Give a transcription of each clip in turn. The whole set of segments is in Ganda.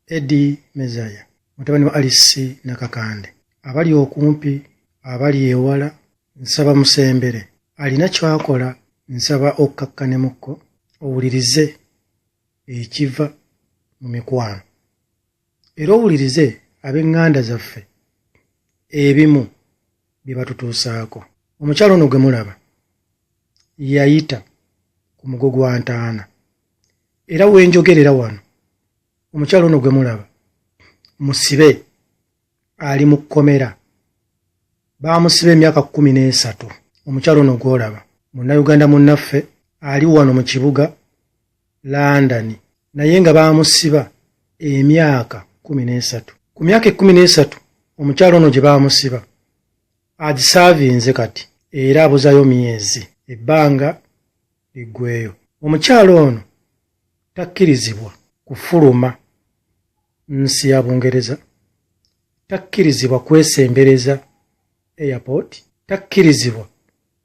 Eddie Mezaya, mutabani wa Alice Nakakande. Abali okumpi, abali ewala, nsaba musembere. Alina ky'akola, nsaba okkakkanemukko owulirize ekiva mu mikwano. Era owulirize ab'eŋŋanda zaffe ebimu bye batutuusaako. Omukyala ono gwe mulaba yayita ku mugo gwa ntaana. Era we njogerera wano omukyala ono gwe mulaba musibe, ali mu kkomera, baamusiba emyaka 13. Omukyala ono gw'olaba Munnayuganda munnaffe, ali wano mu kibuga London, naye nga baamusiba emyaka 13. Ku myaka 13 omukyala ono gye baamusiba agisaavinze kati era abuzayo myezi ebbanga liggweyo. Omukyala ono takkirizibwa kufuluma nsi ya Bungereza, takkirizibwa kwesembereza airport, takkirizibwa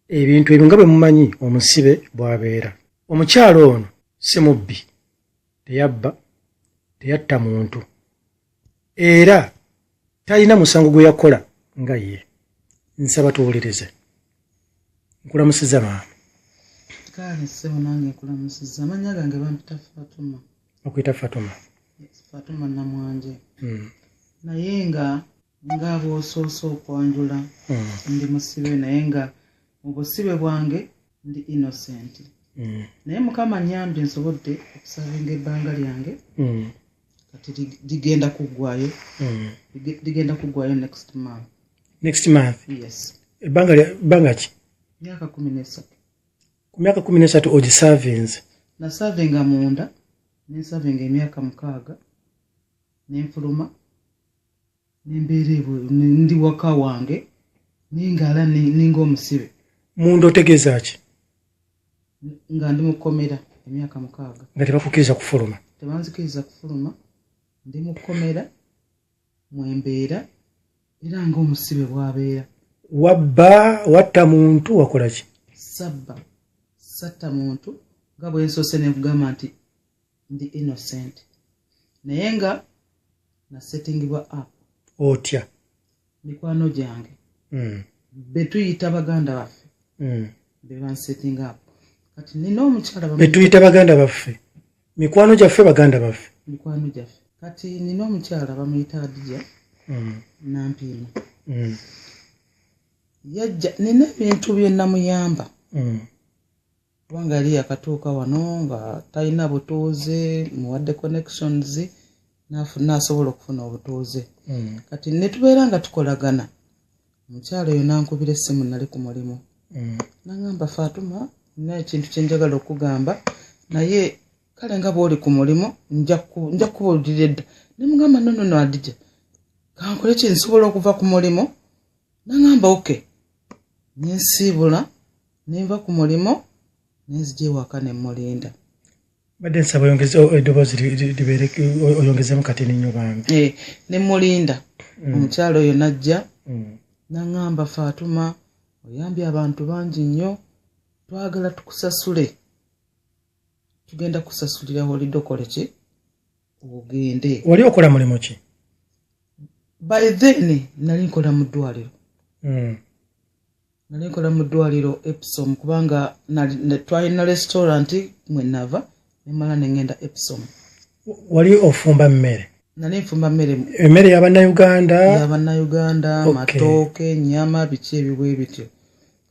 ebintu ebyo nga bwe mumanyi omusibe bw'abeera. Omukyala ono si mubbi, teyabba, teyatta muntu, era talina musango gwe yakola nga ye. Nsaba tuwulirize. Nkulamusiza maama. Kale ssebo, nange nkulamusiza. Amannya gange bampita Fatuma. Bakuyita Fatuma? Yes, Fatuma Namwanje. Naye nga bw'osoose okwanjula, ndi musibe, naye nga mu busibe bwange ndi innocent. Naye Mukama nyambye, nsobodde okusavinga ebbanga lyange. Kati ligenda kuggwayo. Ligenda kuggwayo next month. Next month? Yes. Ebbanga bbanga ki? Myaka 13. Ku myaka 13 ogisaavinze? Nasavinga munda, nensavinga emyaka 6, nenfuluma, nembeera ebweru, ndi waka wange, nengala ninga omusibe. Munda otegeeza ki? Nga ndi mukomera emyaka 6. Nga tebakukkiriza kufuluma? Tebanzikiriza kufuluma. Ndi mukomera mwembeera, era ngaomusibe bw'abeera. Wabba, watta muntu, wakola ki? Sabba, satta muntu, nga bwe nsoose nekugamba nti ndi innocent, naye nga nasettingibwa up. Otya? Mikwano gyange betuyita baganda baffe be bansetting up. Kati nina omukyala. Betuyita baganda baffe, mikwano gyaffe, baganda baffe? Mikwano gyaffe. Kati nina omukyala bamuyita Adija Nampiima. Yajja, nina ebintu bye namuyamba, kubanga yali yakatuuka wano nga talina butuuze. Muwadde connections, n'asobola okufuna obutuuze. Kati ne tubeera nga tukolagana. Omukyala oyo nankubira essimu, nali ku mulimu, nagamba, "Fatuma, nina ekintu kyenjagala okugamba, naye kale nga bw'oli ku mulimu nja kubuulira edda." Nemugamba, "No, no, no, Adija, kankole ki, nsobola okuva ku mulimu?" Nagamba, "Okay." Nensiibula, nenva ku mulimu, nenzija ewaka nemulinda. Badde nsaba oyongeze eddoboozi, libeere, oyongezemu katini nnyo bambi. Eh, nemulinda. Omukyala oyo najja, naŋŋamba, "Fatuma, oyambye abantu bangi nnyo, twagala tukusasule, tugenda kusasulira holiday, okole ki, ogende." Wali okola mulimu ki? By then nali nkola mu ddwaliro. Nali nkola mu ddwaliro Epsom, kubanga twalina restaurant mwe nava, nemala nengenda Epsom. Wali ofumba mmere? Nali nfumba mmere. Emmere y'Abannayuganda? Y'Abannayuganda. Matooke, nyama, biki ebibwe bityo.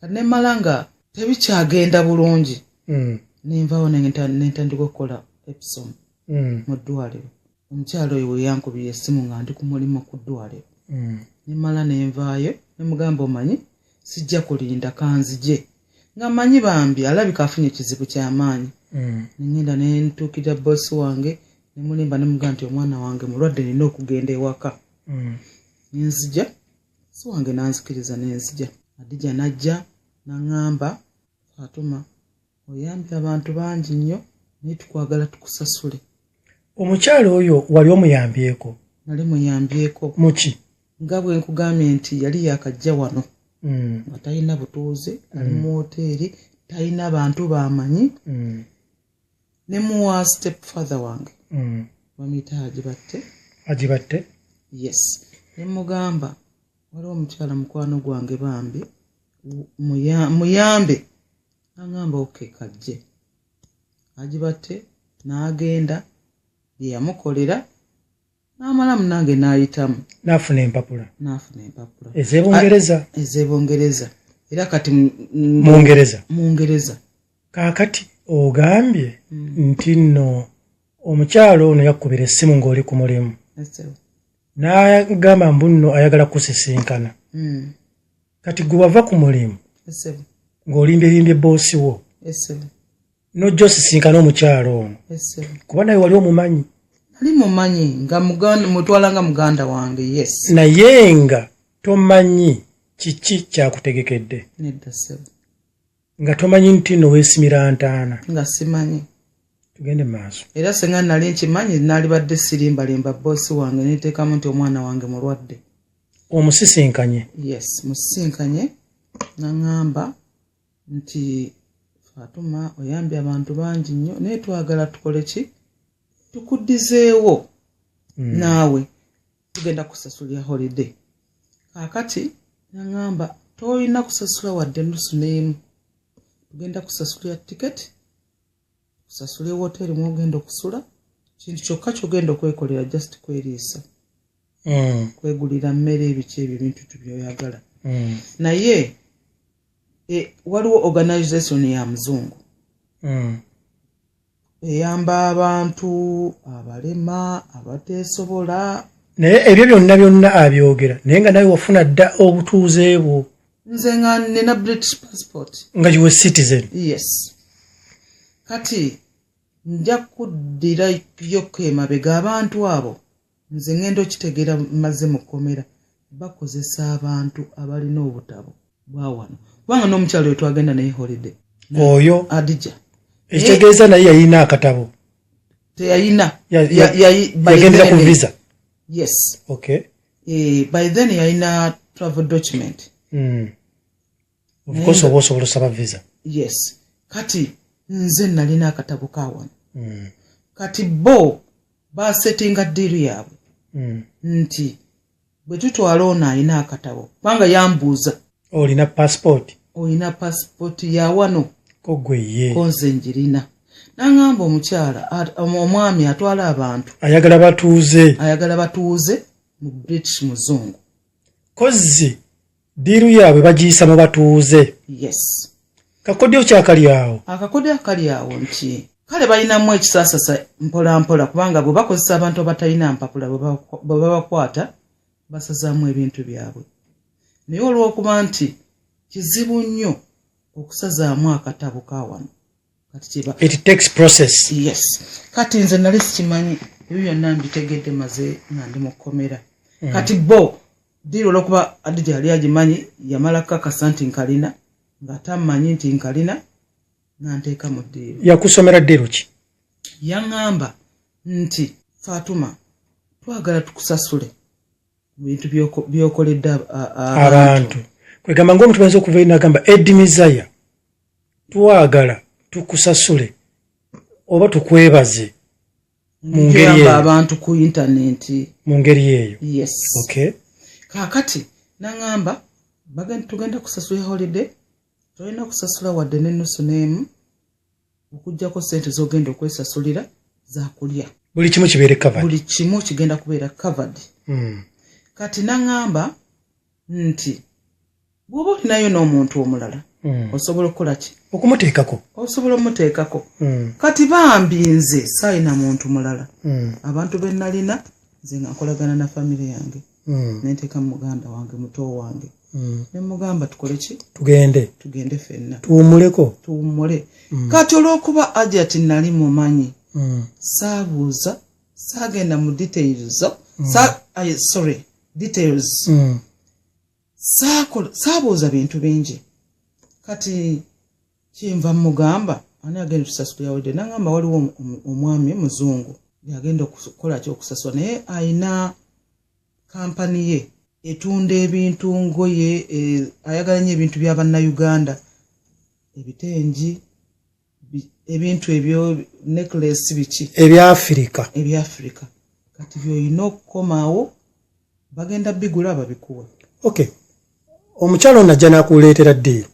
Kati nemala nga tebikyagenda bulungi, nenvawo, nentandika okukola Epsom mu ddwaliro. Omukyala oyo we yankubira essimu nga ndi ku mulimu ku ddwaliro, nemala nenvaayo, nemugamba, "Omanyi sijja kulinda, kanzije," nga manyi bambi alabika afunye ekizibu kyamaanyi. Nengenda nentuukirira bosi wange, nemulimba, nemugamba nti omwana wange mulwadde, nina okugenda ewaka. Nenzija, si wange nanzikiriza, nenzija. Adija najja naŋŋamba, "Fatuma, oyambye abantu bangi nnyo, naye tukwagala tukusasule." Omukyala oyo wali omuyambyeko? Nali muyambyeko. Muki? Nga bwe nkugambye nti yali yakajja wano, nga talina butuuze, ali mu woteeri, talina bantu bamanyi. Ne muwa step father wange. Bamuyita Hajibatte. Hajibatte? Yes. Ne mugamba waliwo omukyala mukwano gwange bambi muyambe. Agamba okay, kajje. Hajibatte n'agenda bye yamukolera n'amala munange n'ayitamu. N'afuna empapula. N'afuna empapula. Ez'Ebungereza. Ez'Ebungereza. Era kati Mungereza. Mungereza. Kaakati ogambye nti nno omukyalo ono yakubira essimu ng'oli ku mulimu. N'agamba mbu nno ayagala kusisinkana. Kati gwe wava ku mulimu ng'olimbyelimbye boosi wo. N'ojja osisinkana omukyalo ono. Kuba naye wali omumanyi. Nali mumanyi nga mutwala nga muganda wange, yes. Naye nga tomanyi kiki kyakutegekedde. Nedda ssebo. Nga tomanyi nti nno weesimira ntaana. Nga simanyi. Tugende mu maaso. Era senga nali nkimanyi naalibadde sirimbalimba boosi wange neteekamu nti omwana wange mulwadde. Omusisinkanye? Yes, musisinkanye n'aŋŋamba nti Fatuma oyambye abantu bangi nnyo naye twagala tukole ki? Tukuddizeewo naawe tugenda kusasulira holiday. Kaakati n'aŋŋamba tolina kusasula wadde nusu n'emu, tugenda kusasulira tiketi, kusasula ewoteeri mwogenda okusula, kintu kyokka kyogenda okwekolera just kweriisa, kwegulira mmere, ebiki ebyo ebintu tubyoyagala. Naye waliwo organization ya muzungu eyamba abantu abalema abateesobola. Naye ebyo byonna byonna abyogera naye nga nawe wafuna dda obutuuze bwo. Nze nga nina British passport. Nga you citizen. Yes. Kati nja kuddirayo emabega abantu abo nze ngenda okitegeera maze mu kkomera bakozesa abantu abalina obutabo bwa wano kubanga n'omukyalo oyo twagenda naye holiday. Oyo Adija. Ekitegeeza naye yayina akatabo. Teyayina. Yagendera ku visa. Yes. Okay. By then yalina travel document. Of course oba osobola osaba visa. Yes. Kati nze nalina akatabo ka wano. Kati bo basetinga deal yaabwe nti bwe tutwala ono alina akatabo kubanga yambuuza olina passport. Olina passport ya wano? Ko gwe ye. Ko nze njirina. N'aŋŋamba omukyala omwami atwala abantu ayagala batuuze. Ayagala batuuze mu British muzungu. Kozzi deal yaabwe bagiyisa mu batuuze. Yes. Kakodyo kyakali awo. Akakodyo akali awo nti kale balinamu ekisaasasa mpola mpola kubanga bwe bakozesa abantu abatalina mpapula bwe babakwata basazaamu ebintu byabwe. Naye olw'okuba nti kizibu nnyo okusazaamu akatabo ka wano kati kiba It takes process. Yes. Kati nze nali sikimanyi ebyo byonna mbitegedde maze nga ndi mu kkomera. Kati bo deal olw'okuba Adija yali agimanyi yamala kakasa nti nkalina ng'atammanyi nti nkalina n'anteeka mu deal. Yakusomera deal ki? Yaŋŋamba nti Fatuma twagala tukusasule mu bintu by'okoledde abantu. Kwegamba ng'omuntu bayinza okuva eri n'agamba Eddie Mizaya twagala tukusasule oba tukwebaze mu ngeri eyo. Abantu ku intaneti. Mu ngeri eyo. Yes. Okay. Kaakati n'aŋŋamba tugenda kusasula holiday tolina kusasula wadde n'ennusu n'emu okuggyako ssente z'ogenda okwesasulira zakulya. Buli kimu kibeere covered. Buli kimu kigenda kubeera covered. Kati n'aŋŋamba nti bw'oba olinayo n'omuntu omulala osobola okukola ki? Okumuteekako. Osobola omuteekako. Kati bambi nze saayina muntu mulala. Abantu be nalina nze nga nkolagana na famire yange. Nenteeka mu muganda wange muto wange. Ne mugamba tukole ki? Tugende. Tugende ffenna. Tuwummuleko. Tuwummule. Kati olw'okuba Ajati nali mumanyi saabuuza saagenda mu details sorry details. Saabuuza bintu bingi. Kati kyenva mugamba ani agenda tusasulira holiday n'aŋŋamba waliwo omwami muzungu yagenda okukola ki okusasula naye ayina kampani ye etunda ebintu ngoye ayagala nnyo ebintu bya bannayuganda ebitengi Ebintu ebyo, necklace, biki. Ebyafirika. Ebyafirika. Kati byolina okukomaawo, bagenda bigula babikuwe. Okay, omukyalo ono ajja nakuleetera deal,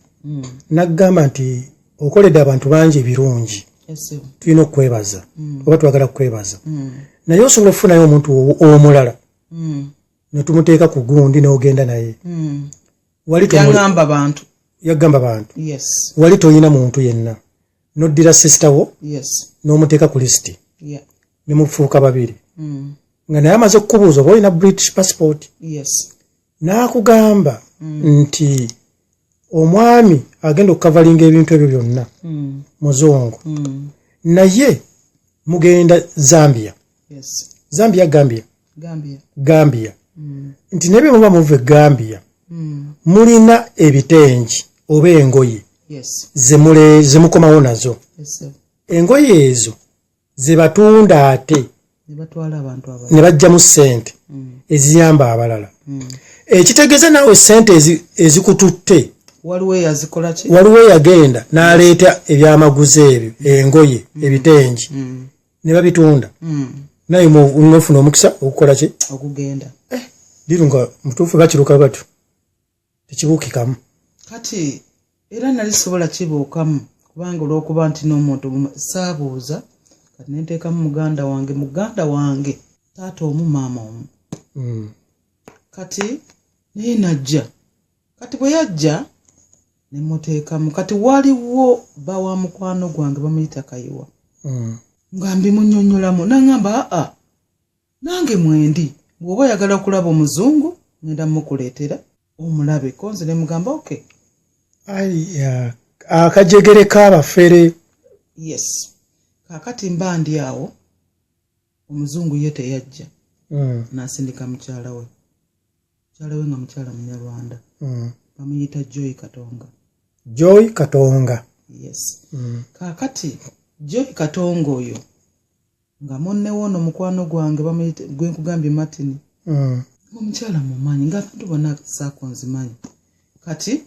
naggamba nti okoledde abantu bangi ebirungi, tulina okukwebaza, oba twagala kukwebaza, naye osobola okufunayo omuntu omulala netumuteeka ku gundi n'ogenda naye. Wali Yagamba bantu. Yagamba bantu. Yes. Wali toyina muntu yenna, noddira sister wo n'omuteeka ku lisiti, ne mufuuka babiri, nga naye amaze okukubuuza oba olina British passport, n'akugamba nti omwami agenda okucoveringa ebintu ebyo byonna muzungu, naye mugenda Zambia. Zambia, Gambia? Gambia. Gambia. Nti naye bwe muba muva e Gambia, mulina ebitengi oba engoye zemukomawo nazo. Engoye ezo ze batunda ate ne batwala abantu abalala. Ne bajjamu ssente eziyamba abalala. Ekitegeeza naawe ssente ezikututte Waliwo eyazikola ki? Waliwo eyagenda n'aleeta ebyamaguzi ebyo, engoye, ebitengi, ne babitunda, naye nofuna omukisa okukola ki? Okugenda. Deal nga mutuufu, bakiruka batyo, tekibuukikamu. Kati era nali sobola kibuukamu, kubanga olw'okuba nti n'omuntu saabuuza. Kati nenteekamu muganda wange, muganda wange, taata omu, maama omu. Kati naye najja. Kati bwe yajja nemuteekamu. Kati waliwo ba wa mukwano gwange bamuyita Kayiwa, nga mbimunyonyolamu, naŋŋamba, "Aa, nange mwendi, bw'oba oyagala okulaba omuzungu, ngenda mukuleetera omulabe." Ko nze ne mugamba, "Okay." Aya, akajegere k'abafere. Yes. Kaakati mba ndi awo, omuzungu ye teyajja. N'asindika mukyala we, mukyala we nga mukyala Munyarwanda, bamuyita Joy Katonga. Joy Katonga. Yes. Kaakati Joy Katonga oyo nga munne woono mukwano gwange bamuyita, gwe nkugambye, Martin, omukyala mumanyi, ng'abantu bonna saako nzimanyi. Kati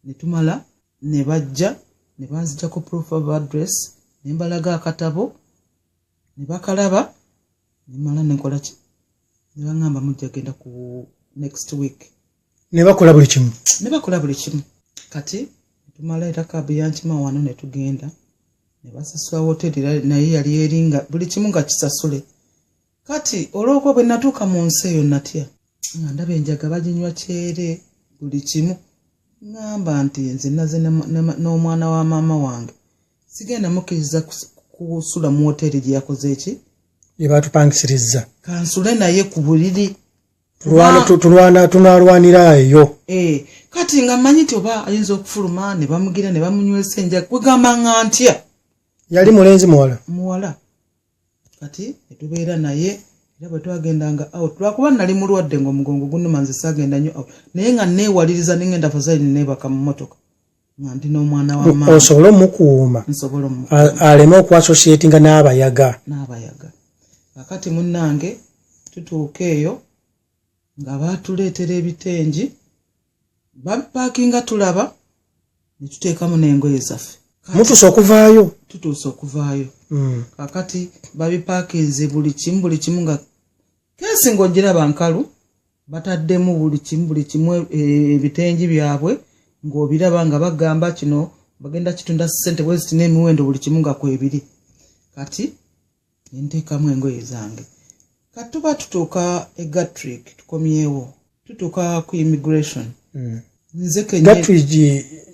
ne tumala ne bajja ne banzijjako proof of address, ne mbalaga akatabo ne bakalaba, ne mala nenkola ki, ne baŋŋamba mujja genda ku next week. Ne bakola buli kimu. Ne bakola buli kimu. Kati tumala, era cab yankima wano ne tugenda ne basasula woteri, era naye yali eringa buli kimu nga kisasule. Kati olw'okuba bwe natuuka mu nsi eyo natya, nga ndaba enjaga baginywa kyere, buli kimu, ŋŋamba nti nze naze n'omwana wa maama wange, sigenda mukkiriza kusula mu woteri gye yakoze eki. Gye batupangisiriza. Kansule naye ku buliri. Tulwana, tunalwanira eyo. Eh, kati nga mmanyi nti oba ayinza okufuluma ne bamugira ne bamunywesa enjaga, kwegamba nga ntya. Yali mulenzi, muwala? Muwala. Kati netubeera naye, era bwe twagendanga out, lwakuba nali mulwadde ng'omugongo gunnuma, nze saagenda nnyo out, naye nga neewaliriza nengenda fazali neebaka mu mmotoka nga ndi n'omwana wa maama. Osobole omukuuma. Nsobole omu Aleme okuassociatinga n'abayaga. N'abayaga. Kakati munnange tutuuka eyo nga baatuleetera ebitengi, babipaakinga, tulaba ne tuteekamu n'engoye zaffe. Mutuuse okuvaayo? Tutuuse okuvaayo. Kakati babipaakinze buli kimu, buli kimu nga case ng'ogiraba nkalu, bataddemu buli kimu, buli kimu, ebitengi byabwe ng'obiraba, nga bagamba kino bagenda kitunda ssente bweziti n'emiwendo, buli kimu nga kwebiri. Kati nenteekamu engoye zange. Kati tuba tutuuka e Gatwick, tukomyewo, tutuuka ku immigration. Nze kennyini. Gatwick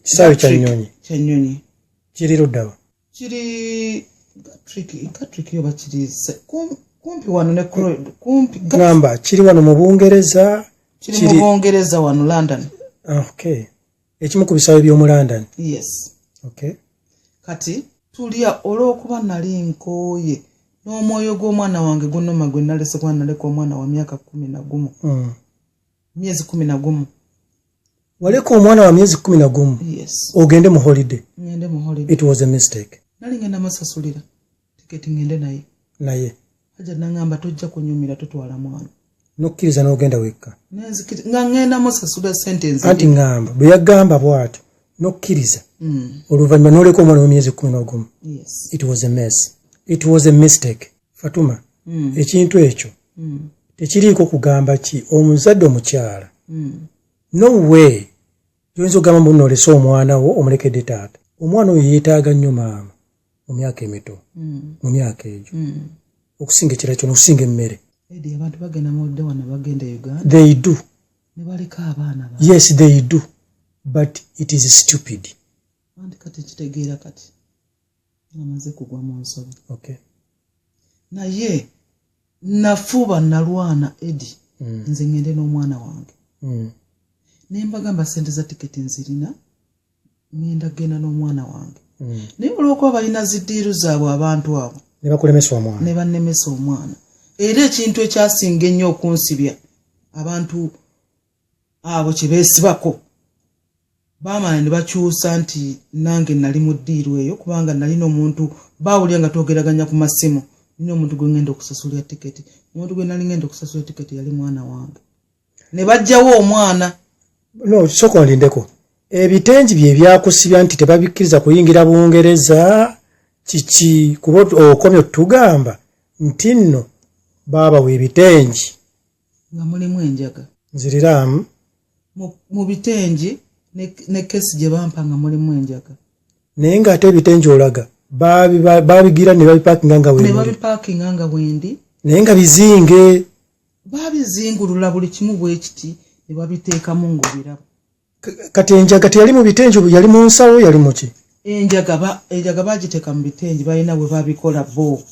kisaawe kya nnyonyi? Kya nnyonyi. Kiri luddawa? Kiri Gatwick, Gatwick yoba kiri kumpi wano ne kumpi. Gamba kiri wano mu Bungereza? Kiri mu Bungereza wano London. Okay, ekimu ku bisaawe by'omu London. Yes. Okay. Kati tulya, olw'okuba nali nkooye n'omwoyo gw'omwana wange gunuma gwe nalese, kuba naleka omwana wa myaka 11, myezi 11. Waleka omwana wa myezi 11? Yes. Ogende mu holiday? Ngende mu holiday. It was a mistake. Nali ngenda musasulira tiketi ngende naye. Naye? Haja nangamba, "Tojja kunyumira, totwala mwana." Nokkiriza n'ogenda wekka? Nga ngenda musasula sente. Anti ŋŋamba bwe yagamba bw'atyo. Nokkiriza. Oluvannyuma n'oleka omwana w'emyezi 11. It was a mess, it was a mistake, Fatuma. Ekintu ekyo tekiriiko kugamba ki omuzadde omukyala. No way gyoyinza okugamba mbu nolese omwana wo, omulekedde taata. Omwana oyo yeetaaga nnyo maama mu myaka emito, mu myaka egyo, okusinga ekirala kyona, okusinga emmere. Edi, abantu bagenda mu wano, bagenda e Uganda. They do. Ne baleka abaana ba. Yes, they do, but it is stupid. Anti kati kitegeera kati amaze kugwa mu nsobi. Naye nafuba, nalwana, Edi, nze ngende n'omwana wange. Ne mbagamba, sente za tiketi nzirina, ngenda genda n'omwana wange. Naye olwokuba balina zi deal zaabwe abantu abo, Ne bakulemesa omwana. Ne bannemesa omwana. Era ekintu ekyasinga ennyo okunsibya, abantu abo kye beesibako, baamala ne bakyusa nti nange nali mu deal eyo, kubanga nalina omuntu baawulira nga twogeraganya ku masimu, nina omuntu gwe ngenda okusasulira tiketi. Omuntu gwe nali ngenda okusasulira tiketi yali mwana wange, ne bajjawo omwana. No, sooka olindeko. Ebitengi bye byakusibya nti tebabikkiriza kuyingira Bungereza, kiki? Kuba okomye otugamba nti nno baabawa ebitengi nga mulimu enjaga. Nziriramu. Mu bitengi ne case gye bampa nga mulimu enjaga. Naye ng'ate ebitengi olaga babigira ne babipakinga nga ne weemuli. Babipakinga nga wendi. Naye nga bizinge. Babizingulula buli kimu bwe kiti ne babiteekamu ng'obiraba. Kati enjaga teyali mu bitengi, yali mu nsawo, yali muki? Enjaga bagiteeka mu bitengi, balina bwe babikola bo.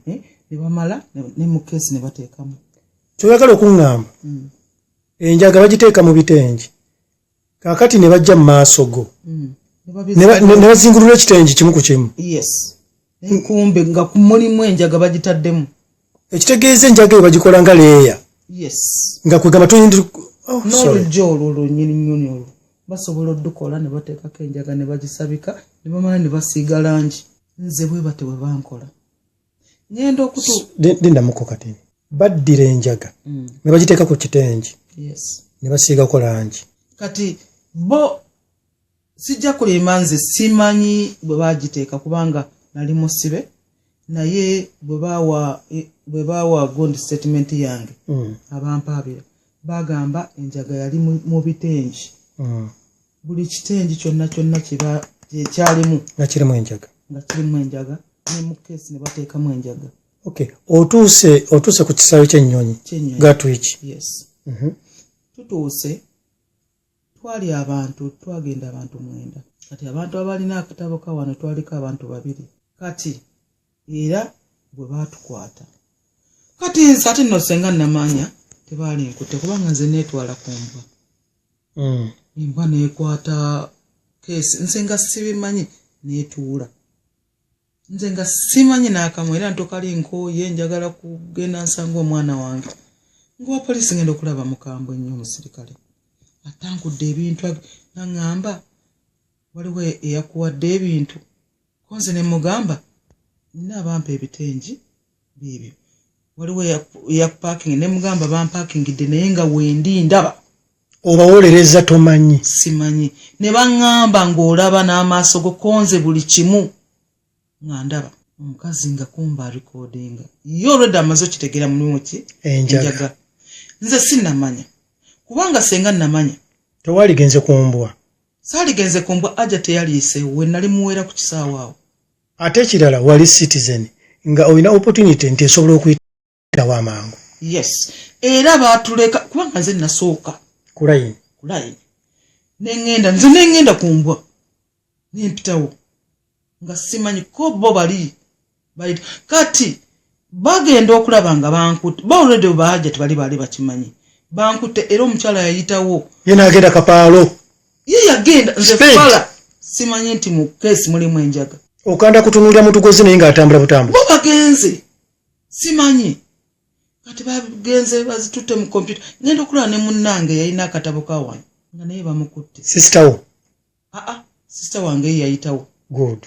Eh, ne bamala ne mu case ne bateekamu. Kyoyagala okuŋŋamba, enjaga bagiteeka mu bitengi, kaakati ne bajja mu maaso go Ne ne bazingulula ekitengi kimu ku kimu? Yes, enkumbe nga mulimu enjaga bagitaddemu. Ekitegeeza enjaga eyo bagikola nga layer. Yes. Nga kwegamba toyinza, oh, sorry. N'olujja olwo lwennyini nnyini olwo basobola oddukola ne bateekako enjaga ne bagisabika ne bamala ne basiiga langi. Nze bwe batyo bwe bankola, ngenda okutu Lindamuko kati. Baddira enjaga ne bagiteeka ku kitengi ne basiigako langi. Kati bo sijja kulimba, nze simanyi bwe bagiteeka kubanga nali musibe, naye bwe baawa gondi statement yange, abampaabira bagamba enjaga yali mu bitengi. Buli kitengi kyonna kyonna kyekyalimu. Nga kirimu enjaga. Nga kirimu enjaga, ne mu case ne bateekamu enjaga. Okay, otuuse ku kisaawe ky'ennyonyi. Ky'ennyonyi. Gatwick. Yes. Tutuuse, twali abantu, twagenda abantu 9. Kati abantu abalina akatabo ka wano twaliko abantu babiri. Kati era bwe baatukwata, kati nze ate nno senga namanya tebaali nkutte, kubanga nze neetwala ku mbwa. Embwa neekwata case, nze nga sibimanyi, neetuula, nze nga simanyi n'akamu, era ntokali nkooye, njagala kugenda nsanga omwana wange. Nguwa poliisi, ngenda okulaba mukambwe ennyo omusirikale atankudde ebintu, naŋŋamba, "Waliwo eyakuwadde ebintu?" Ko nze ne mugamba, "Nina abampa ebitengi biibyo." "Waliwo eyakupakingi?" Ne mugamba, "Bampakingidde, naye nga wendi ndaba." Obawolereza tomanyi. Simanyi. Ne baŋŋamba, "Ng'olaba n'amaaso go?" Konze buli kimu nga ndaba omukazi nga kumba recordinga ye, olwedde amaze okitegeera mulimu ki. Enjaga. Nze sinnamanya, kubanga senga namanya tewaligenze ku mbwa. Saaligenze ku mbwa, aja teyaliise we nali muweera ku kisaawe awo. Ate ekirala, wali citizen, nga olina opportunity nti esobola okuyitawo amangu. Yes, era baatuleka kubanga nze nasooka ku layini. Ku layini, neŋŋenda nze, neŋŋenda ku mbwa nempitawo nga simanyi ko bo bali bayita. Kati bagenda okulaba nga bankutte ba already baaja, tebali baali bakimanyi bankutte, era omukyala yayitawo. Ye naagenda kapaalo. Ye yagenda, nze Speed. fala simanyi nti mu case mulimu enjaga. Okanda kutunuulira mutugozi, naye ng'atambula butambuzi. Bo bagenze, simanyi. Kati bagenze bazitutte mu kompyuta, ngenda okulaba ne munnange yalina akatabo ka wano nga naye bamukutte. Sister wo? Aa, sister wange ye yayitawo. Good.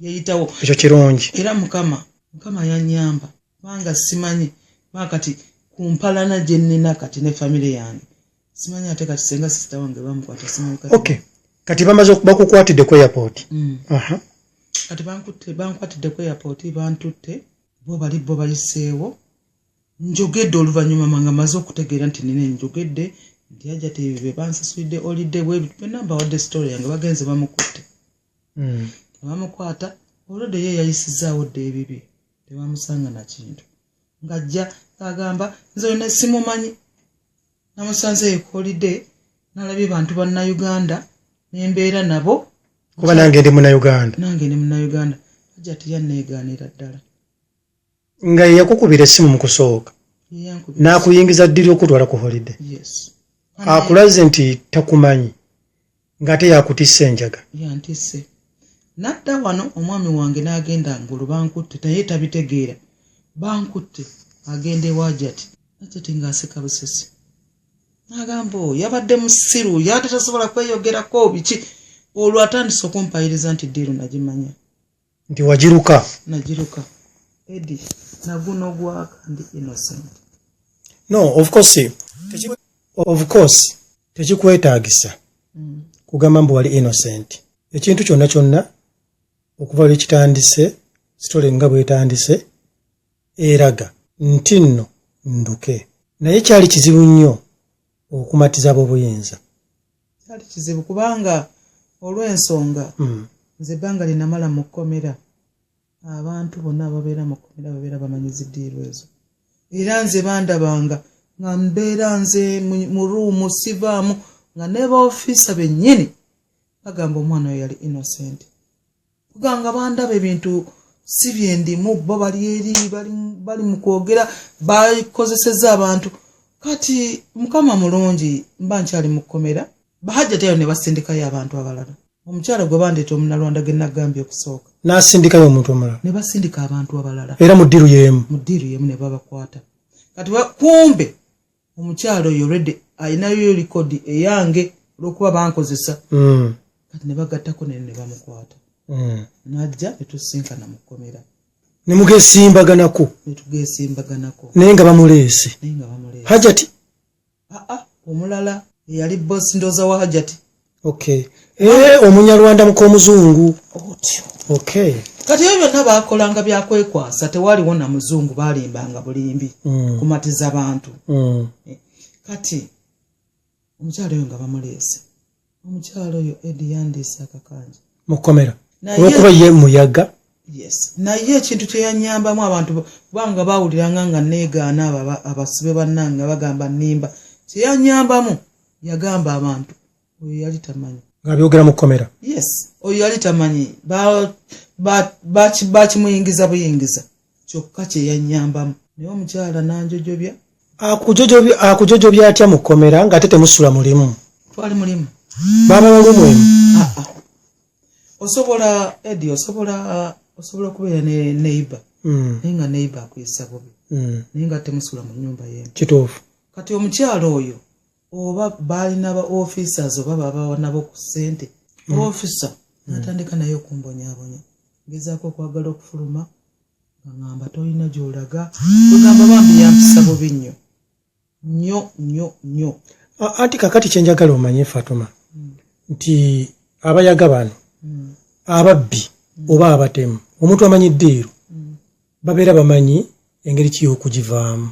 Yayitawo. Ekyo kirungi. Era Mukama yanyamba, kubanga simanyi, kubanga kati ku mpalana gye nnina kati ne famire yange, simanyi. Ate kati senga sister wange bamukwata, simanyi kati. Okay. Kati bamaze bakukwatidde ku airport. Kati bankwatidde ku airport, bantutte, bo bali bo bayiseewo. Njogedde oluvannyuma nga maze okutegeera nti nina, njogedde nti Hajjati ebyo bye bansasulidde olidde bwe byonna, mbawadde story yange, bagenze bamukutte. Bamukwata olwedde, ye yayisizaawo dda ebibi, tebamusanga na kintu. Ng'ajja ng'agamba nze olina simumanyi, namusanze yekolidde, nalabye bantu bannayuganda nembeera nabo. Kuba nange ndi Munnayuganda. Nange ndi Munnayuganda. Hajjati yanneegaanira ddala. Nga yeyakukubira essimu mu kusooka n'akuyingiza ddiri okutwala ku holiday. Yes. Akulaze nti takumanyi, ng'ate yakutisse enjaga. Yantisse. Nadda wano, omwami wange n'agenda ngulu, bankutte, naye tabitegeera bankutte. Agenda ewa Hajjati, Hajjati ng'aseka busesi, n'agamba oyo yabadde musiru, yate tasobola kweyogerako biki. Olwo atandise okumpayiriza nti deal nagimanya. Nti wagiruka. Nagiruka, Edi, naguno gwaka ndi innocent. No, of course, of course tekikwetaagisa kugamba mbu wali innocent. Ekintu kyonna kyonna okuva lwe kitandise, story nga bwetandise eraga nti nno nduke, naye kyali kizibu nnyo okumatiza ab'obuyinza. Kyali kizibu kubanga olw'ensonga nze ebbanga lyenamala mu kkomera, abantu bonna ababeera mu kkomera babeera bamanyi zi deal ezo. Era nze bandabanga nga mbeera nze mu room, sivaamu, nga ne baofiisa bennyini bagamba omwana oyo yali innocent, kuganga bandaba ebintu si byendimu, bo bali eri bali mu kwogera, bakozeseza abantu. Kati Mukama mulungi, mba nkyali mu kkomera, bahajjati ayo ne basindikayo abantu abalala. Omukyala gwe bandeeta Omunalwanda ge nagambye okusooka. N'asindikayo omuntu omulala. Ne basindika abantu abalala. Era mu deal y'emu. Mu deal y'emu ne babakwata. Kati kumbe omukyala oyo already ayinayo record eyange olwokuba bankozesa. Kati ne bagattako ne bamukwata. Najja ne tusinkana mu kkomera. Ne mugesimbaganako. Ne tugesimbaganako. Naye nga bamuleese. Naye nga bamuleese. Hajati? Aa, omulala eyali bosi ndooza wa Hajati. Okay, omunyarwanda muk'omuzungu. Otyo. Okay. Kati ebyo byonna bakolanga byakwekwasa, tewaliwo na muzungu, balimbanga bulimbi kumatiza bantu. Kati omukyala oyo nga bamuleese, omukyala oyo Edi yandiisa akakanja. Mukomera? Olwokuba ye muyaga. Yes, naye ekintu kyeyanyambamu, abantu kubanga bawuliranga nga neegaana, abo abasibe bannange nga bagamba nnimba, kyeyanyambamu yagamba abantu oyo yali tamanyi. Ng'abyogera mu kkomera? Yes, oyo yali tamanyi, bakimuyingiza buyingiza. Kyokka kyeyanyambamu, naye omukyala nanjojobya. Akujojobya atya mu kkomera ng'ate temusula mulimu? Twali mulimu. Baba balumu emu? Ah, ah. Osobola, Edi, osobola okubeera ne neighbor naye nga neighbor akuyisa bubi, naye nga temusula mu nyumba yemu. Kituufu. Kati omukyala oyo oba baalina ba officers oba babawa nabo ku ssente, officer natandika naye okumbonyaabonya, ngezaako okwagala okufuluma nga ŋŋamba tolina gy'olaga. Kugamba bambi yampisa bubi nnyo nnyo nnyo nnyo. Anti kakati kyenjagala omanye, Fatuma, nti abayaga bano, ababbi oba abatemu, omuntu amanyi deal, babeera bamanyi engeri ki y'okugivaamu,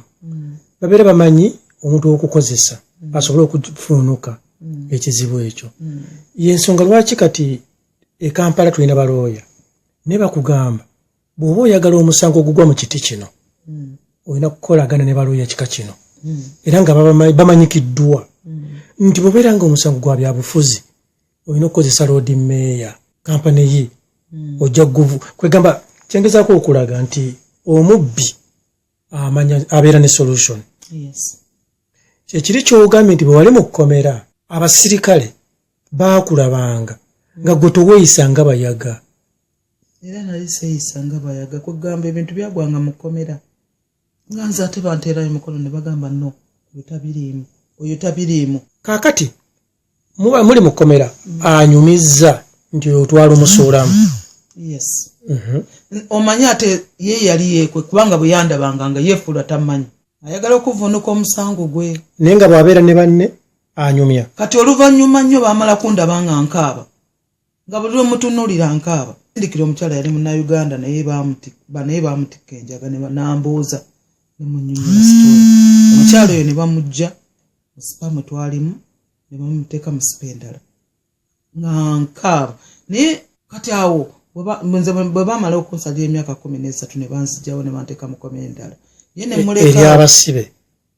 babeera bamanyi omuntu okukozesa asobole okufuunuka ekizibu ekyo. Yensonga lwaki kati e Kampala tulina balooya, naye bakugamba bw'oba oyagala omusango ogugwa mu kiti kino, olina kukolagana ne balooya kika kino, era nga bamanyikiddwa nti bw'obeera nga omusango gwa byabufuzi, olina okukozesa Lord Mayor kampani ye, ojja guvu. Kwegamba kyengezaako okulaga nti omubbi amanya abeera ne solution. Kyekiri kyogambye nti bwe wali mu kkomera, abasirikale baakulabanga nga gwe toweeyisa nga bayaga. Era nali seeyisa nga bayaga. Kwegamba ebintu byagwanga mu kkomera nga nze ate banteerayo mukono ne bagamba no, oyo tabiriimu, oyo tabiriimu. Kaakati muba muli mu kkomera, anyumizza nti otwala omusuulamu. Yes. Omanyi ate ye yali yeekwe, kubanga bwe yandabanga nga yeefuula tamanyi, ayagala okuvuunuka omusango gwe. Naye nga bw'abeera ne banne Anyumya. Kati oluvannyuma nnyo baamala kundaba nga nkaaba, nga buli lwemutunuulira nkaaba. Sindikira omukyala yali Munnayuganda, naye bamutikka enjaga n'ambuuza ne munnyonnyola story. Omukyala oyo ne bamuggya mu spa mwe twalimu ne bamuteeka mu spa endala nga nkaaba. Naye kati awo nze bwe baamala okunsalira emyaka 13 ne banzigyawo ne banteeka mu kkomera endala. Ye ne muleka ery'abasibe.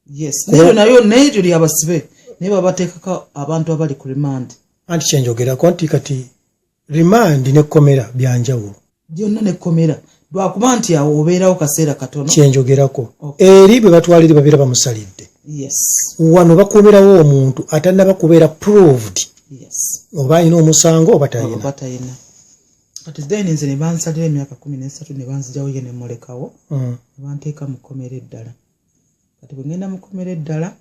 Yes, nayo nayo n'eryo ly'abasibe, naye babateekako abantu abali ku remand. Anti kyenjogerako nti kati remand n'ekkomera bya njawulo. Byonna n'ekkomera, lwakuba nti awo obeerawo kaseera katono. Kyenjogerako. Eri bwe batwalire babeera bamusalidde. Wano bakuumirawo omuntu atannaba kubeera proved. Oba alina omusango oba talina. Oba talina. Kati then nze ne bansalira emyaka 13 ne banzigyawo, ye ne mulekawo. Ne banteeka mu kkomera eddala. Kati bwe ngenda mu kkomera eddala,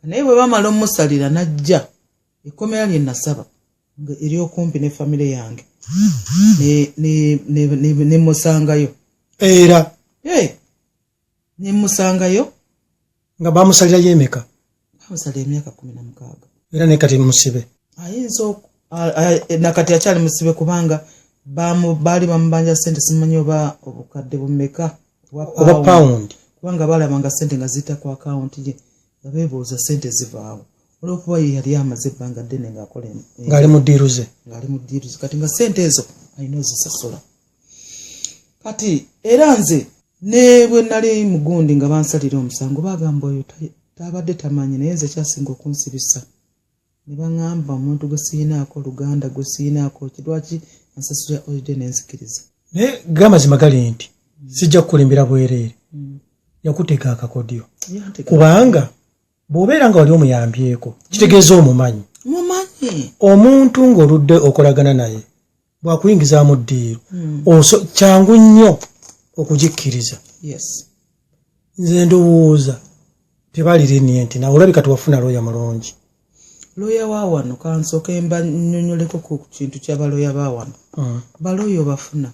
naye bwe bamala omusalira n'ajja ekkomera lye nasaba nga ery'okumpi ne famire yange ne musangayo. Era? Ne musangayo. Nga bamusalira emeka? Bamusalira emyaka 16. Era ne kati musibe? Ayinza nakati akyali musibe, kubanga baali bamubanja ssente, simanyi oba obukadde bumeka. Oba pound. Kubanga balabanga ssente nga ziyita ku akawunti ye, nga beebuuza ssente zivaawo, olwokuba ye yali amaze ebbanga ddene ng'akola ng'ali mu deal ze. Ng'ali mu deal ze. Kati nga ssente ezo alina ozisasula. Kati era nze ne bwe nali mugundi nga bansalira omusango, bagamba oyo tabadde tamanyi, naye nze kyasinga okunsibisa ne baŋŋamba omuntu gwe siyinaako oluganda, gwe siyinaako ki, lwaki ansasulira holiday nenzikiriza? Naye gamazima gali nti sijja kukulimbira bwereere, yakutega akakodyo, kubanga bw'obeera nga wali omuyambyeko kitegeeza omumanyi. Mumanyi. Omuntu ng'oludde okolagana naye bw'akuyingizaamu deal, kyangu nnyo okugikkiriza. Nze ndowooza tebali lenient, nawe olabika tewafuna looya mulungi. Looya wa wano, kansooke mba nnyonnyoleko ku kintu ky'abalooya ba wano. Balooya obafuna,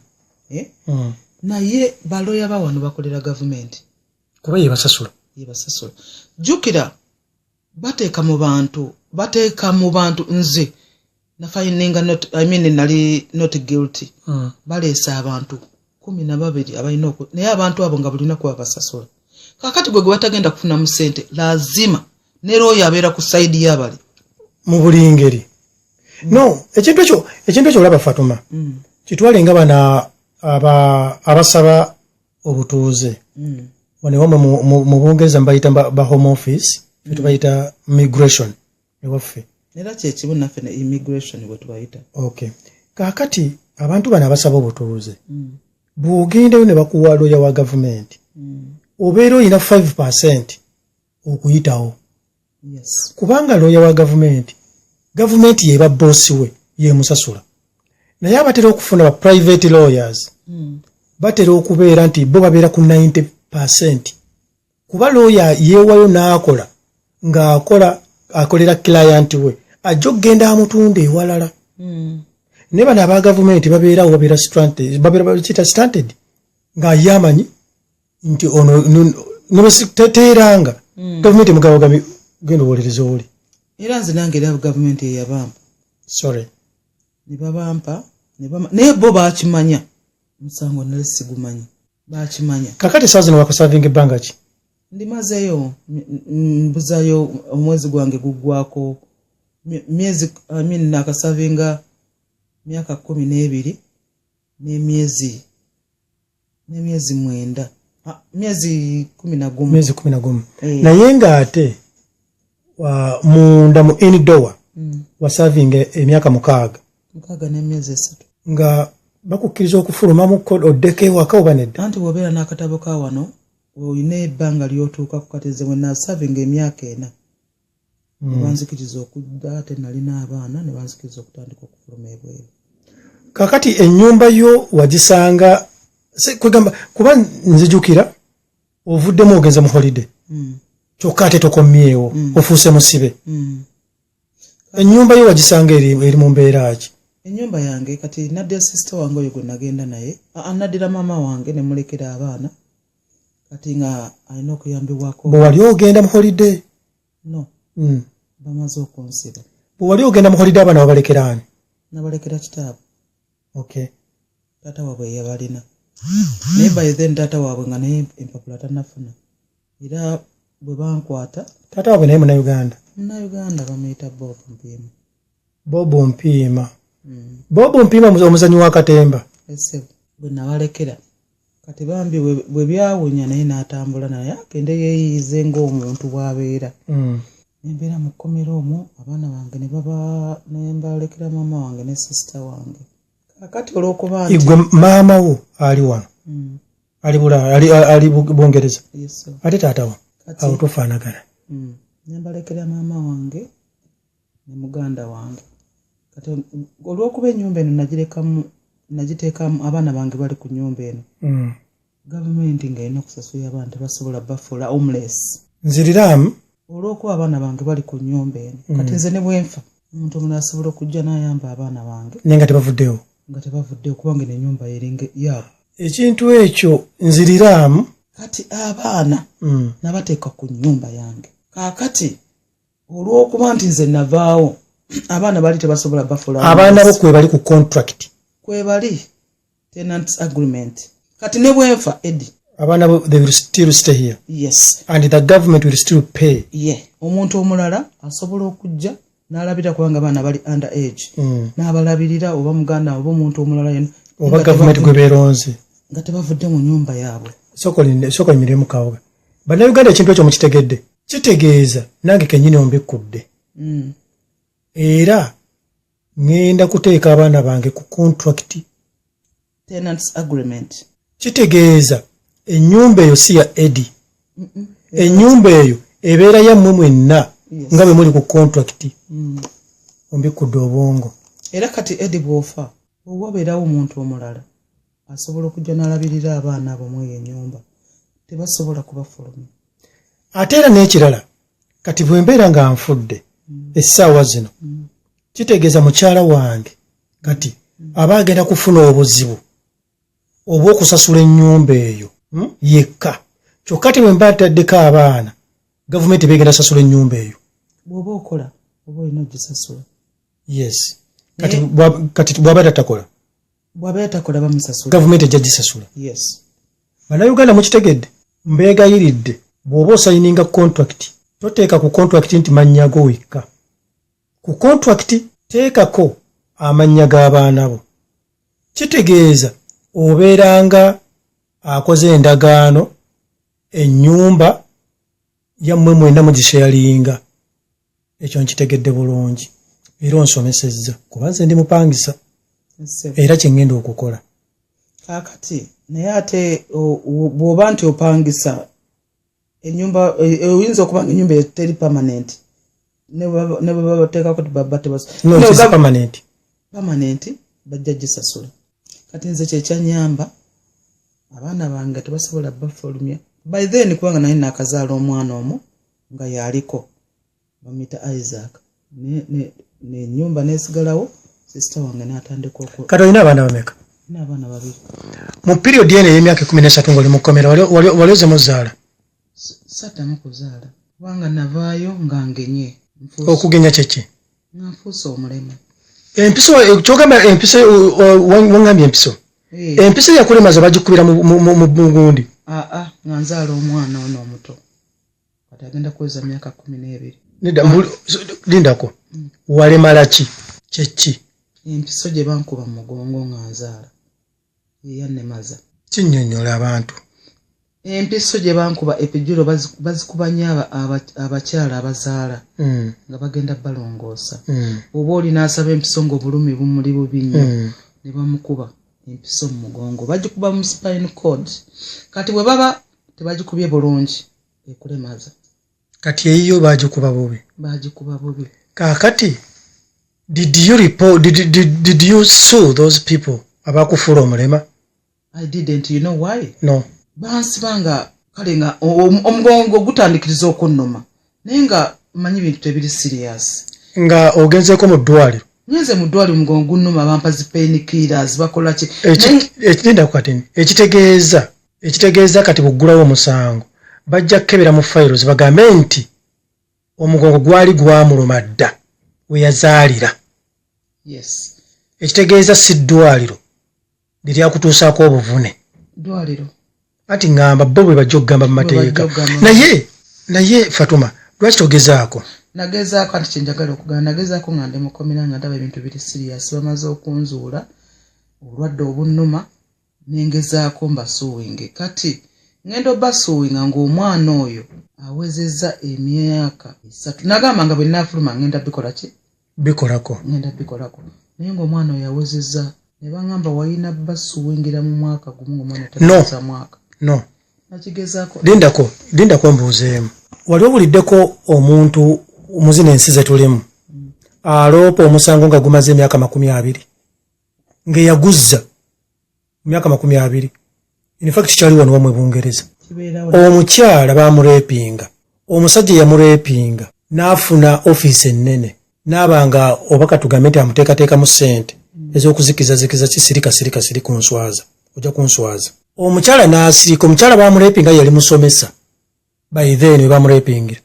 eh? Naye balooya ba wano bakolera gavumenti. Kuba yebasasula. Yebasasula. Jjukira bateeka mu bantu, bateeka mu bantu. Nze nafindinga not, I mean, nali not guilty. Baleese abantu 12 abalina oku, naye abantu abo nga buli lunaku babasasula. Kaakati gwe gwe batagenda kufunamu ssente, lazima ne looya abeera ku side y'abali. Mu buli ngeri. No ekintu ekyo olaba, Fatuma, kitwale nga bana abasaba obutuuze wano ewamwe mu Bungereza mbayita ba Home Office, ffe tubayita migration ewaffe. Era kyekimu naffe ne immigration bwe tubayita. Okay, kaakati abantu bano abasaba obutuuze, bw'ogendayo ne bakuwa looya wa gavumenti, obeera olina 5% okuyitawo, kubanga looya wa gavumenti, gavumenti yeba boss we, yemusasula. Naye abatera okufuna ba private lawyers batera okubeera nti bo babeera ku 90%, kuba looya yeewayo n'akola ng'akola akolera client we, ajja okugenda amutunda ewalala. Naye bano aba gavumenti babeerawo, babeera stranded, babeera bakiyita stranded, nga ye amanyi nti ono teeranga gavumenti emugabagabi, genda owolereza oli. Era nze nange era gavumenti eyabampa. Sorry. Ne babampa naye bo bakimanya omusango nali sigumanyi, bakimanya. Kakati saa zino wakaservinga ebbanga ki? Ndimazeeyo mbuzayo omwezi gwange guggwako myezi, I mean, nakaservinga myaka 12 n'emyezi 9, Ah, myezi 11. Myezi 11. Eh. Naye ng'ate munda mu indoor waservinga emyaka 6. 6 n'emyezi 3. Nga bakukkiriza okufulumamu oddeko ewaka oba nedda? Anti bw'obeera n'akatabo ka wano olina ebbanga ly'otuuka ku. Kati nze bwe naservinga emyaka 4, ne banzikiriza okudda, ate nalina abaana, ne banzikiriza okutandika okufuluma ebweru. Kakati ennyumba yo wagisanga kwegamba, kuba nzijukira ovuddemu ogenze mu holiday, kyokka ate tokomyewo, ofuuse musibe. Ennyumba yo wagisanga eri mu mbeera ki? Ennyumba yange kati naddira sister wange oyo gwe nagenda naye. Naddira maama wange ne mulekera abaana, kati nga alina okuyambibwako. Bwe wali ogenda mu holiday? No. Bamaze okunsiba. Bwe wali ogenda mu holiday, abaana wabalekera ani? Nabalekera kitaabwe. Okay. Taata waabwe yeyabalina, naye by then taata waabwe nga naye empapula tanafuna, era bwe bankwata. Taata waabwe naye Munauganda? Munauganda, bamuyita Bob Mpiima. Bob Mpiima. Bob Mpiima, omuzanyi wa katemba. Ese bwe nabalekera, kati bambi bwe byawunya, naye n'atambula, naye agende yeeyiyize ng'omuntu bw'abeera. Nembeera mu kkomera omwo, abaana bange ne baba, ne mbalekera maama wange ne sister wange. Kakati olw'okuba nti Gwe maama wo ali wano? Ali Bulaaya, ali Bungereza? Yes, sir. Ate taata wo? Kati Awo tofaanagana. Ne mbalekera maama wange ne muganda wange. Kati olw'okuba ennyumba eno nagirekamu, nagiteekamu abaana bange, bali ku nnyumba eno, gavumenti ng'erina okusasulira abaana, tebasobola bafuula homeless. Nziriramu. Olw'okuba abaana bange bali ku nnyumba eno, kati nze ne bwenfa, omuntu omulala asobola okujja n'ayamba abaana bange. Naye nga tebavuddewo. Nga tebavuddewo, kubanga eno ennyumba eringa yaabwe. Ekintu ekyo nziriramu. Kati abaana nabateeka ku nnyumba yange. Kaakati olw'okuba nti nze navaawo, abaana bali tebasobola bafuula Abaana bo homeless. Kwe bali ku contract? Kwebali, tenants agreement. Kati ne bwenfa, Edi, Abaana bo, they will still stay here? Yes. And the government will still pay? Ye omuntu omulala asobola okujja n'alabirira, kubanga abaana bali under age, n'abalabirira, oba muganda oba omuntu omulala yenna. Oba Nga gavumenti gwe beeronze. Nga tebavudde mu nyumba yaabwe. Sooka oyimiremu kawoga. Bannayuganda, ekintu ekyo mukitegedde? Kitegeeza nange kennyini ombikkudde. Era ŋŋenda kuteeka abaana bange ku contract. Tenants agreement. Kitegeeza ennyumba eyo si ya Edi, ennyumba eyo ebeera yammwe mwenna nga bwe muli ku contract. Ombikkudde obwongo. Era kati, Edi, bw'ofa, owabeerawo omuntu omulala asobola okujja n'alabirira abaana abo mweyo ennyumba, tebasobola kubafulumya. Ate era n'ekirala, kati bwe mbeera nga nfudde essaawa zino, kitegeeza mukyala wange kati aba agenda kufuna obuzibu obw'okusasula ennyumba eyo yekka. Kyokka te bwe mba ntaddeko abaana, gavumenti begenda sasula ennyumba eyo. Bw'oba okola, oba olina ogisasula. Yes, kati kati bw'aba tatakola? Bw'aba yatakola, bamusasula. Gavumenti ejja gisasula. Yes. Bannayuganda, mukitegedde? Mbeegayiridde, bw'oba osayininga contract, toteeka ku contract nti mannya go wekka. Ku contract teekako amannya g'abaana bo. Kitegeeza obeeranga akoze endagaano, ennyumba yammwe mwenna mugisharinga. Ekyo nkitegedde bulungi, era onsomesezza, kuba nze ndi mupangisa. Era kye ŋŋenda okukola. Kaakati naye ate bw'oba nti opangisa ennyumba, oyinza okuba nga ennyumba eyo teri permanent, ne bwe babateekako tibaba No, it is permanent. Permanent, bajja gisasula. Kati nze kyekyanyamba, abaana bange tebasobola bafulumya by then, kubanga naye nakazaala omwana omu nga yaliko, bamuyita Isaac. Nenyumba nesigalawo, sister wange natandika oku Kati olina abaana bameka? N'abaana babiri. Mu period eno ey'emyaka 13 ng'oli mu kkomera, wali ozemu ozaala? Saddamu kuzaala, kubanga navaayo nga ngenye. Okugenya kyeki? Nga nfuuse omulema. Empiso, kyogamba empiso, waŋŋambye empiso? Eh. Empiso yakulemaza bagikubira mu gundi? Aa, nga nzaala omwana ono omuto, kati agenda kuweza myaka 12. Nedda, lindako, walemala ki? Kyeki? Empiso gye bankuba mu mugongo nga nzaala eyannemaza. Kinnyonnyola abantu. Empiso gye bankuba, epidural, bazikuba nnyo abakyala abazaala nga bagenda balongoosa. Oba oli n'asaba empiso ng'obulumi bumuli bubi nnyo, ne bamukuba empiso mu mugongo, bagikuba mu spine cord. Kati bwe baba tebagikubye bulungi, ekulemaza. Kati eyiyo bagikuba bubi? Bagikuba bubi. Kaakati did you report, did you sue those people abakufuula omulema? I didn't. You know why? No. Bansiba nga kale nga omugongo gutandikiriza okunnuma, naye nga manyi bintu tebiri serious. Nga ogenzeeko mu ddwaliro? Ngenze mu ddwaliro, omugongo gunnuma, bampa zi painkillers, bakola ki. Lindako kati. Ekitegeeza kati bweggulawo omusango, bajja kukebera mu files bagambe nti Omugongo gwali gwamuluma dda we yazaalira. Yes. Ekitegeeza si ddwaliro liryakutuusaako obuvune. Ddwaliro. Anti ŋŋamba bo bwe bajja okugamba mu mateeka. Naye Fatuma, lwaki togezaako? Nagezaako, anti kyenjagala okugamba, nagezaako nga ndi mukomera, nga ndaba ebintu biri serious, bamaze okunzuula obulwadde obunnuma, nengezaako mbasuuwinge. Kati ngenda obasuuwinga ng'omwana oyo awezezza emyaka 3. Nagamba nga bwe naafuluma ngenda bikola ki? Bikolako. Ngenda bikolako, naye ng'omwana oyo awezezza, ne baŋŋamba walina basuuwingira mu mwaka gumu ng'omwana taweza mwaka. No. Nakigezaako. Lindako mbuuzeemu. Wali owuliddeko omuntu mu zino ensi ze tulimu aloopa omusango nga gumaze emyaka 20, ng'eyaguzza mu myaka 20? In fact kyali wano wamwe Bungereza. Omukyala bamurepinga, omusajja yamurepinga n'afuna ofiisi ennene, n'aba nga oba katugambe nti amuteekateekamu ssente ez'okuzikizazikiza kisirika sirika siri kunswaza, ojja kunswaza. Omukyala n'asirika. Omukyala bamurepinga yali musomesa by then we bamurepingira.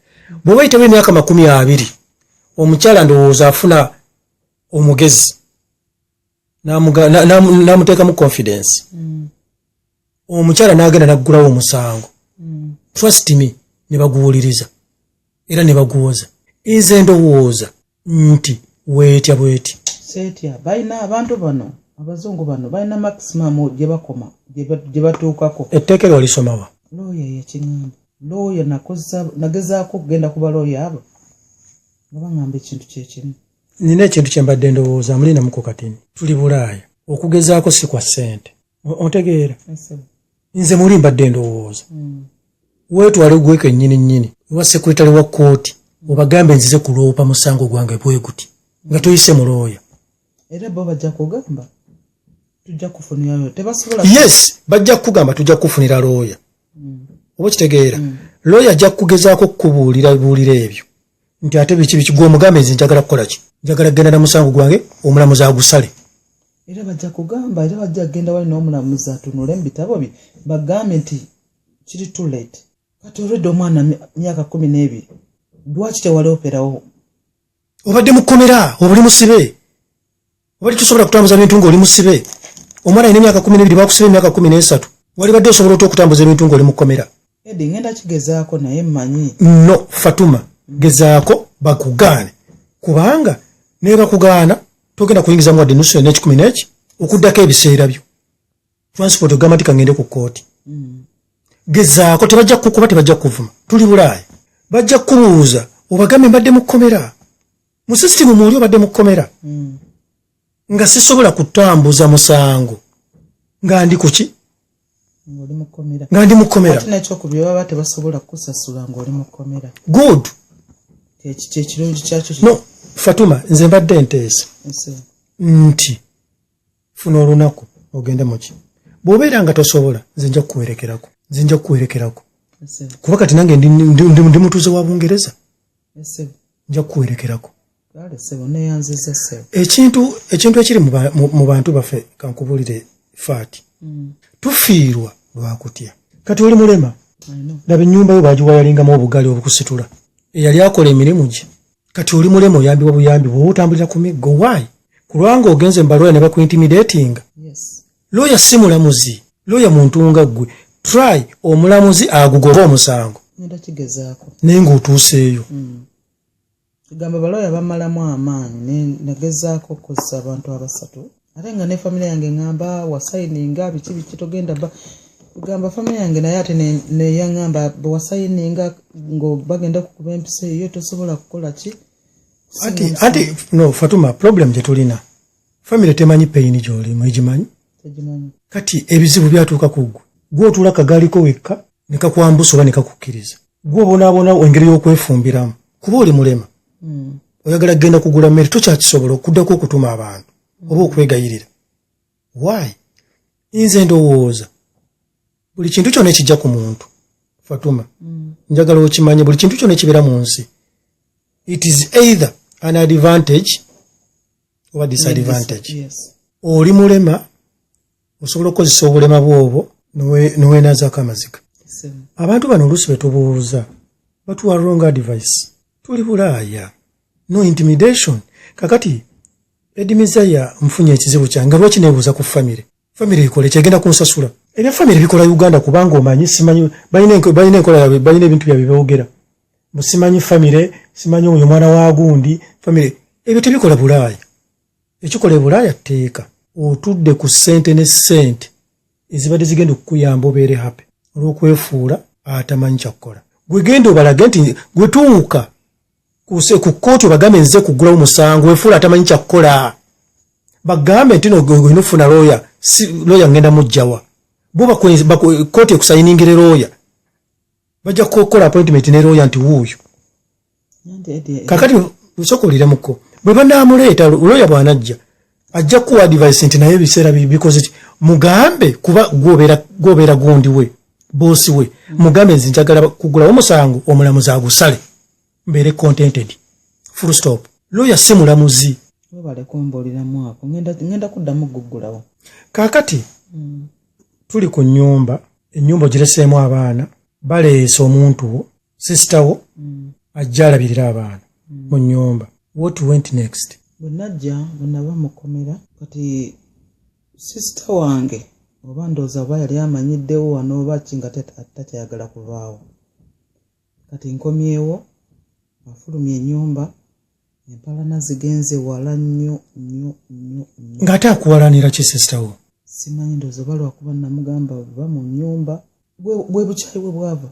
Bw'oba yitawo emyaka 20, omukyala ndowooza afuna omugezi n'amuteekamu confidence. Omukyala n'agenda n'aggulawo omusango. Trust me, ne baguwuliriza era ne baguwoza. Nze ndowooza nti weetya bweti. Seetya. Balina, abantu bano abazungu bano balina maximum gye bakoma, gye batuukako. Etteeka eryo walisomawa? Looya yakiŋŋamba. Looya, nagezaako okugenda ku balooya abo nga baŋŋamba ekintu kyekimu. Nina ekintu kye mbadde ndowooza mulinamuko. Katini tuli Bulaaya, okugezaako si kwa ssente, ontegeera? Nze muli mbadde ndowooza weetwale gwe kennyini nnyini ewa secretary wa kooti, obagambe nzize kuloopa musango gwange bwe guti, nga toyise mu looya. Era bo bajja kugamba tujja kufunirayo, tebasobola. Yes, bajja kukugamba tujja kukufunira looya, oba okitegeera? Looya ajja kukugezaako okukubuulira buulira ebyo nti ate biki biki. Gwe omugambe nze njagala kukola ki? Njagala kugenda na musango gwange, omulamuzi agusale. Era bajja kugamba, era bajja kugenda wali n'omulamuzi atunule mu bitabo bye, bagambe nti kiri too late. Kati olwedde omwana myaka 12, lwaki tewalooperawo? Obadde mu kkomera, oba oli musibe, obadde tosobola kutambuza bintu ng'oli musibe. Omwana alina emyaka 12, bakusiba emyaka 13, wali badde osobola otya okutambuza ebintu ng'oli mu kkomera? Edi, ngenda kigezaako, naye mmanyi. No, Fatuma, gezaako bakugaane, kubanga naye bakugaana togenda kuyingizamu wadde nusu n'ekikumi n'eki okuddako ebiseera byo transport ogamba nti kangende ku kkooti. Gezaako, tebajja kukuba, tebajja kukuvuma. Tuli Bulaaya. Bajja kukubuuza, obagambe mbadde mu kkomera, mu system mwoli obadde mu kkomera, nga sisobola kutambuza musango nga ndi kuki? Ng'oli mu kkomera. Nga ndi mu kkomera. Ate nekyokubiri, baba tebasobola kukusasula ng'oli mu kkomera. Good. Kyekirungi kyakyo. No, Fatuma, nze mbadde nteesa nti funa olunaku ogende muki. Bw'obeera nga tosobola, nze nja kukuwerekerako, nze nja kukuwerekerako, kuba kati nange ndi mutuuze wa Bungereza, nja kukuwerekerako. Ekintu ekiri mu bantu baffe, kankubulire faati, tufiirwa lwakutya. Kati oli mulema, laba ennyumba yo bagiwayalingamu obugali obukusitula eyali akola emirimu gye. Kati oli mulema, oyambibwa buyambi, bw'oba otambulira ku miggo. Why? Kulwanga ogenze mu balooya ne bakuintimidatinga. Looya si mulamuzi, looya muntu nga ggwe. Try omulamuzi agugoba omusango. Ngenda kigezaako. Naye ng'otuuseeyo. Kugamba balooya bamalamu amaanyi. Nagezaako okukozesa abantu abasatu, ate nga ne famire yange ŋŋamba wasayininga biki biki, togenda ba kugamba famire yange, naye ate neyaŋŋamba bwe wasayininga nga bagenda kukuba empisa eyo, tosobola kukola ki. Ati no, Fatuma, problem gye tulina, famire temanyi pain gy'olimu, egimanyi? Tegimanyi. Kati ebizibu byatuuka ku ggwe, gwe otuula kagaaliko wekka ne kakwambusa oba ne kakukkiriza, gwe obonaabona engeri y'okwefumbiramu kuba oli mulema. Oyagala kugenda kugula mmere, tokyakisobola okuddako okutuma abantu oba okwegayirira. Why? Nze ndowooza buli kintu kyonna ekijja ku muntu, Fatuma, njagala okimanye, buli kintu kyonna ekibeera mu nsi, it is either an advantage oba disadvantage. Oli mulema, osobola okukozesa obulema bwobwo noweenazaako amaziga. Abantu bano oluusi betubuuza batuwa wrong advice. Tuli Bulaaya, no intimidation. Kakati Eddie Mizaya, nfunye ekizibu kyange. Lwaki neebuuza ku famire? Famire ekole kyegenda kunsasula. Ebya famire bikola Uganda, kubanga omanyi, simanyi balina enkola yaabwe, balina ebintu byabwe byogera, simanyi famire, simanyi oyo mwana wa gundi, famire. Ebyo tebikola Bulaaya. Ekikola e Bulaaya tteeka. Otudde ku ssente, ne ssente ezibadde zigenda okukuyamba obeere happy, olw'okwefuula atamanyi kyakukola. Gwe genda obalage nti gwe tuuka ku kkooti, obagambe nze kuggulawo musango. Wefuula atamanyi kyakukola, bagambe nti olina okufuna looya. Si looya ngenda mujjawa? Bo kkooti ekusayiningire looya, bajja kukola appointment ne looya nti wuuyo. Kakati sooka oliremuko. Bwe banaamuleeta, looya bw'anajja, ajja kuwa advice nti naye ebiseera bikoze ki. Mugambe, kuba gwobeera gundi we, boss we, mugambe nze njagala kugulawo omusango, omulamuzi agusale, mbeere contented, full stop. Looya si mulamuzi. Webale kumbuuliramu ako. Ngenda kuddamu guggulawo. Kaakati tuli ku nnyumba. Ennyumba ogireseemu abaana, baleese omuntu wo, sister wo, ajja alabirira abaana mu nnyumba. What went next? Bwe najja, bwe nava mu kkomera, kati sister wange, oba ndowooza oba yali amanyiddewo wano oba ki, nga takyayagala kuvaawo. Kati nkomyewo, afulumya ennyumba, empalana zigenze wala nnyo nnyo nnyo nnyo. Ng'ate akuwalanira ki sister wo? Simanyi, ndowooza oba lwakuba namugamba va mu nnyumba. Bwe bukyayi bwe bwava.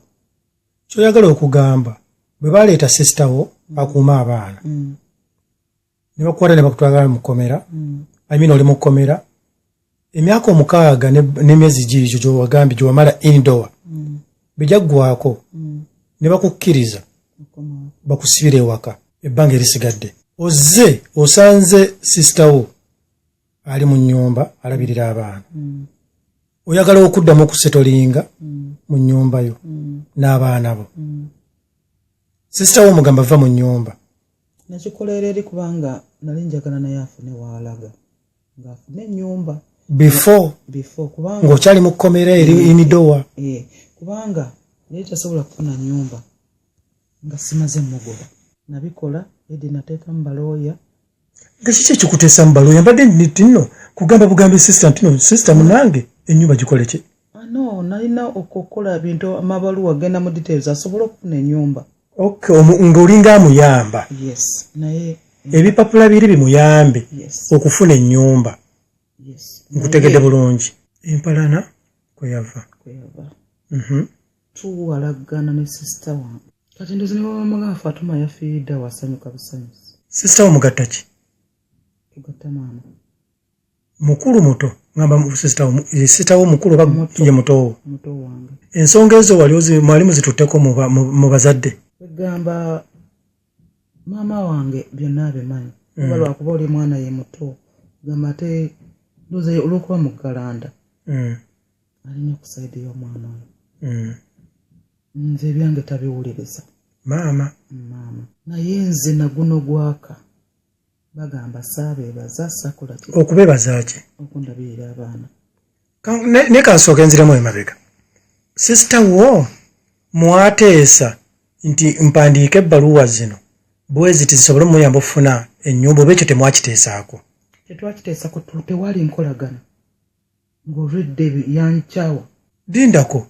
Kyoyagala okugamba, bwe baleeta sister wo akuuma abaana, ne bakukwata ne bakutwala mu kkomera, I mean, oli mu kkomera emyaka 6 n'emyezi giigyo gyowagambye gyewamala indoor, bwe gyaggwako ne bakukkiriza Okomawo. bakusibira ewaka ebbanga erisigadde. Ozze osanze sister wo ali mu nnyumba alabirira abaana. Oyagala okuddamu okusettlinga mu nnyumba yo n'abaana bo. Sister wo omugamba va mu nnyumba. Nakikolera eri kubanga nali njagala naye afune waalaga, ng'afune ennyumba. Before? Before, kubanga Ng'okyali mu kkomera eri indoor? Eh, kubanga yali tasobola kufuna nnyumba nga simaze mugoba. Nabikola edi, nateekamu balooya. Nga kiki ekikuteesa mu balooya? Mbadde nti nno kugamba bugambi sister nti no, sister munange, ennyumba gikole ki? Ah, no, nalina okukola ebintu, amabaluwa, genda mu details asobole okufuna ennyumba. Okay, ng'olinga amuyamba. Yes, naye Ebipapula biri bimuyambe Yes. okufuna ennyumba. Yes. Nkutegedde bulungi. Empalana kweyava? Kweyava. Tuwalagana ne sister wange. Kati ndozi ne bamugamba Fatuma yafiiridde awo, asanyuka busanyusi. Sister wo mugatta ki? Tugatta maama. Mukulu, muto? Ngamba sister wo, ye sister wo mukulu oba Muto. ye mutowo? Muto wange. Ensonga ezo wali mwali muzitutteko mu bazadde? Kwegamba maama wange byonna abimanyi, oba lwakuba oli mwana ye muto, gamba ate ndowooza olw'okuba muggalanda, alina ku side y'omwana oyo. Nze ebyange tabiwuliriza. Maama? Maama. Naye nze naguno gwaka, bagamba saabeebaza, sakola ki. Okubeebaza ki? Okundabirira abaana. Ne kansooka enziremu emabega. Sister wo mwateesa nti mpandiike ebbaluwa zino bwe ziti zisobole omuyamba okufuna ennyumba, oba ekyo temwakiteesaako? Tetwakiteesa ku, tewali nkolagana ng'olwedde yankyawa. Lindako,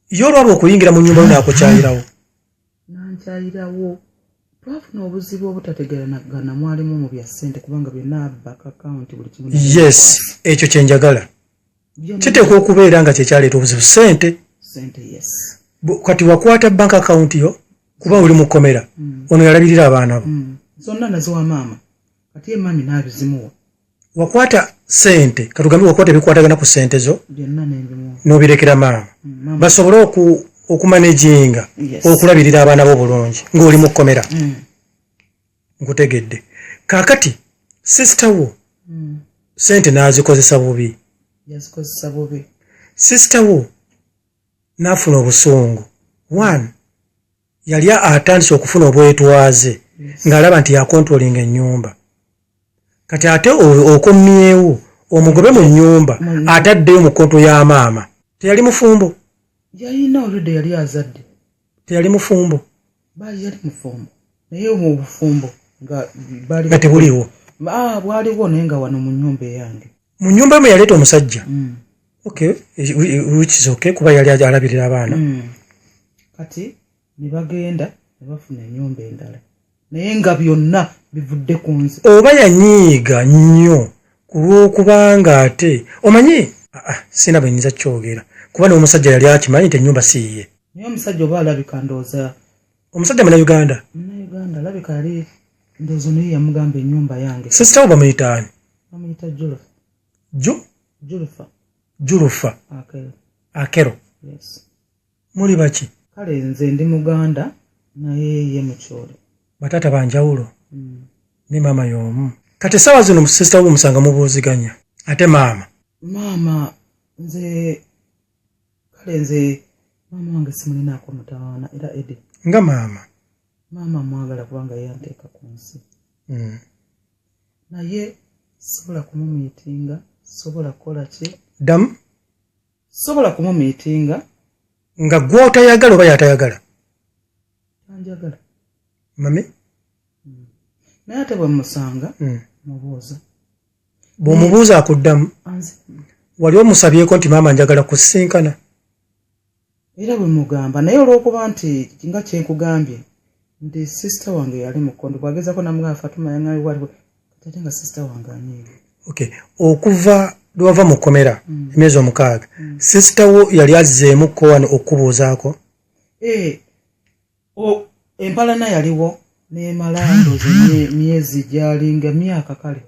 ye olwaba okuyingira mu nnyumba yo n'akukyayirawo? Nankyayirawo. Twafuna obuzibu obutategeranagana, mwalimu mu bya ssente, kubanga byonna bank account, buli kimu. Yes, ekyo kye njagala. Byonna. Kiteekwa okubeera nga kyekyaleeta obuzibu, ssente. Ssente, yes. Kati wakwata bank account yo, kuba oli mu kkomera, ono yalabirira abaana bo. Zonna naziwa maama. Kati ye mami n'abizimuwa. Wakwata ssente, katugambe wakwata ebikwatagana ku ssente zo Byonna nembimuwa. n'obirekera maama Maama. basobole okumanaginga okulabirira abaana bo bulungi ng'oli mu kkomera. Nkutegedde. Kaakati sister wo ssente n'azikozesa bubi? Yazikozesa bubi. Sister wo n'afuna obusungu. One, yali atandise okufuna obwetwaze ng'alaba nti yacontrollinga ennyumba. Kati ate okomyewo omugobe mu nnyumba, ate addeyo mu control ya maama. Teyali mufumbo? Yalina olwedde, yali azadde. Teyali mufumbo? Baali, yali mufumbo. Naye mu bufumbo nga bali Nga tebuliiwo. Ah, bwaliwo, naye nga wano mu nnyumba eyange. Mu nnyumba mwe yaleeta omusajja. Okay, which is okay, kuba yali alabirira abaana. Kati ne bagenda ne bafuna ennyumba endala, naye nga byonna bivudde ku nze. Oba yanyiiga nnyo ku lw'okubanga ate omanyi, ah, ah, sina bwe nyinza kyogera, kuba n'omusajja yali akimanyi nti ennyumba si yiye. Naye omusajja oba alabika, ndowooza Omusajja Munauganda? Munauganda, alabika yali, ndowooza naye yamugamba ennyumba yange. Sister wo bamuyita ani? Bamuyita Julufa. Ju? Julufa. Julufa. Akero. Akero. Yes. Muli baki? Kale nze ndi Muganda, naye ye Mukyole. Bataata banjawulo ne maama y'omu. Kati essaawa zino sister wo musanga mubuuziganya, ate maama? Maama nze, kale nze maama wange simulinaako mutawaana era, Edi. Nga maama? Maama mwagala kubanga yanteeka ku nsi. Naye sobola kumumiitinga, sobola kukola ki? Ddamu. Sobola kumumiitinga. Nga gw'otayagala oba yatayagala? Tanjagala. Mami? Naye ate bwe musanga mubuuza. Bw'omubuuza akuddamu? Anze. Wali omusabyeko nti, "Maama, njagala kusinkana"? Era bwe mugamba, naye olw'okuba nti nga kyenkugambye nti sister wange yali mukondo, bwagezako namugamba, "Fatuma yaŋŋambye bwati," kati ate nga sister wange anyiiga. Okay, okuva lwewava mu kkomera, emyezi 6, sister wo yali azzeemukko wano okukubuuzaako? Eh, empalana yaliwo nemala ndoozi myezi gyalinga myaka, kale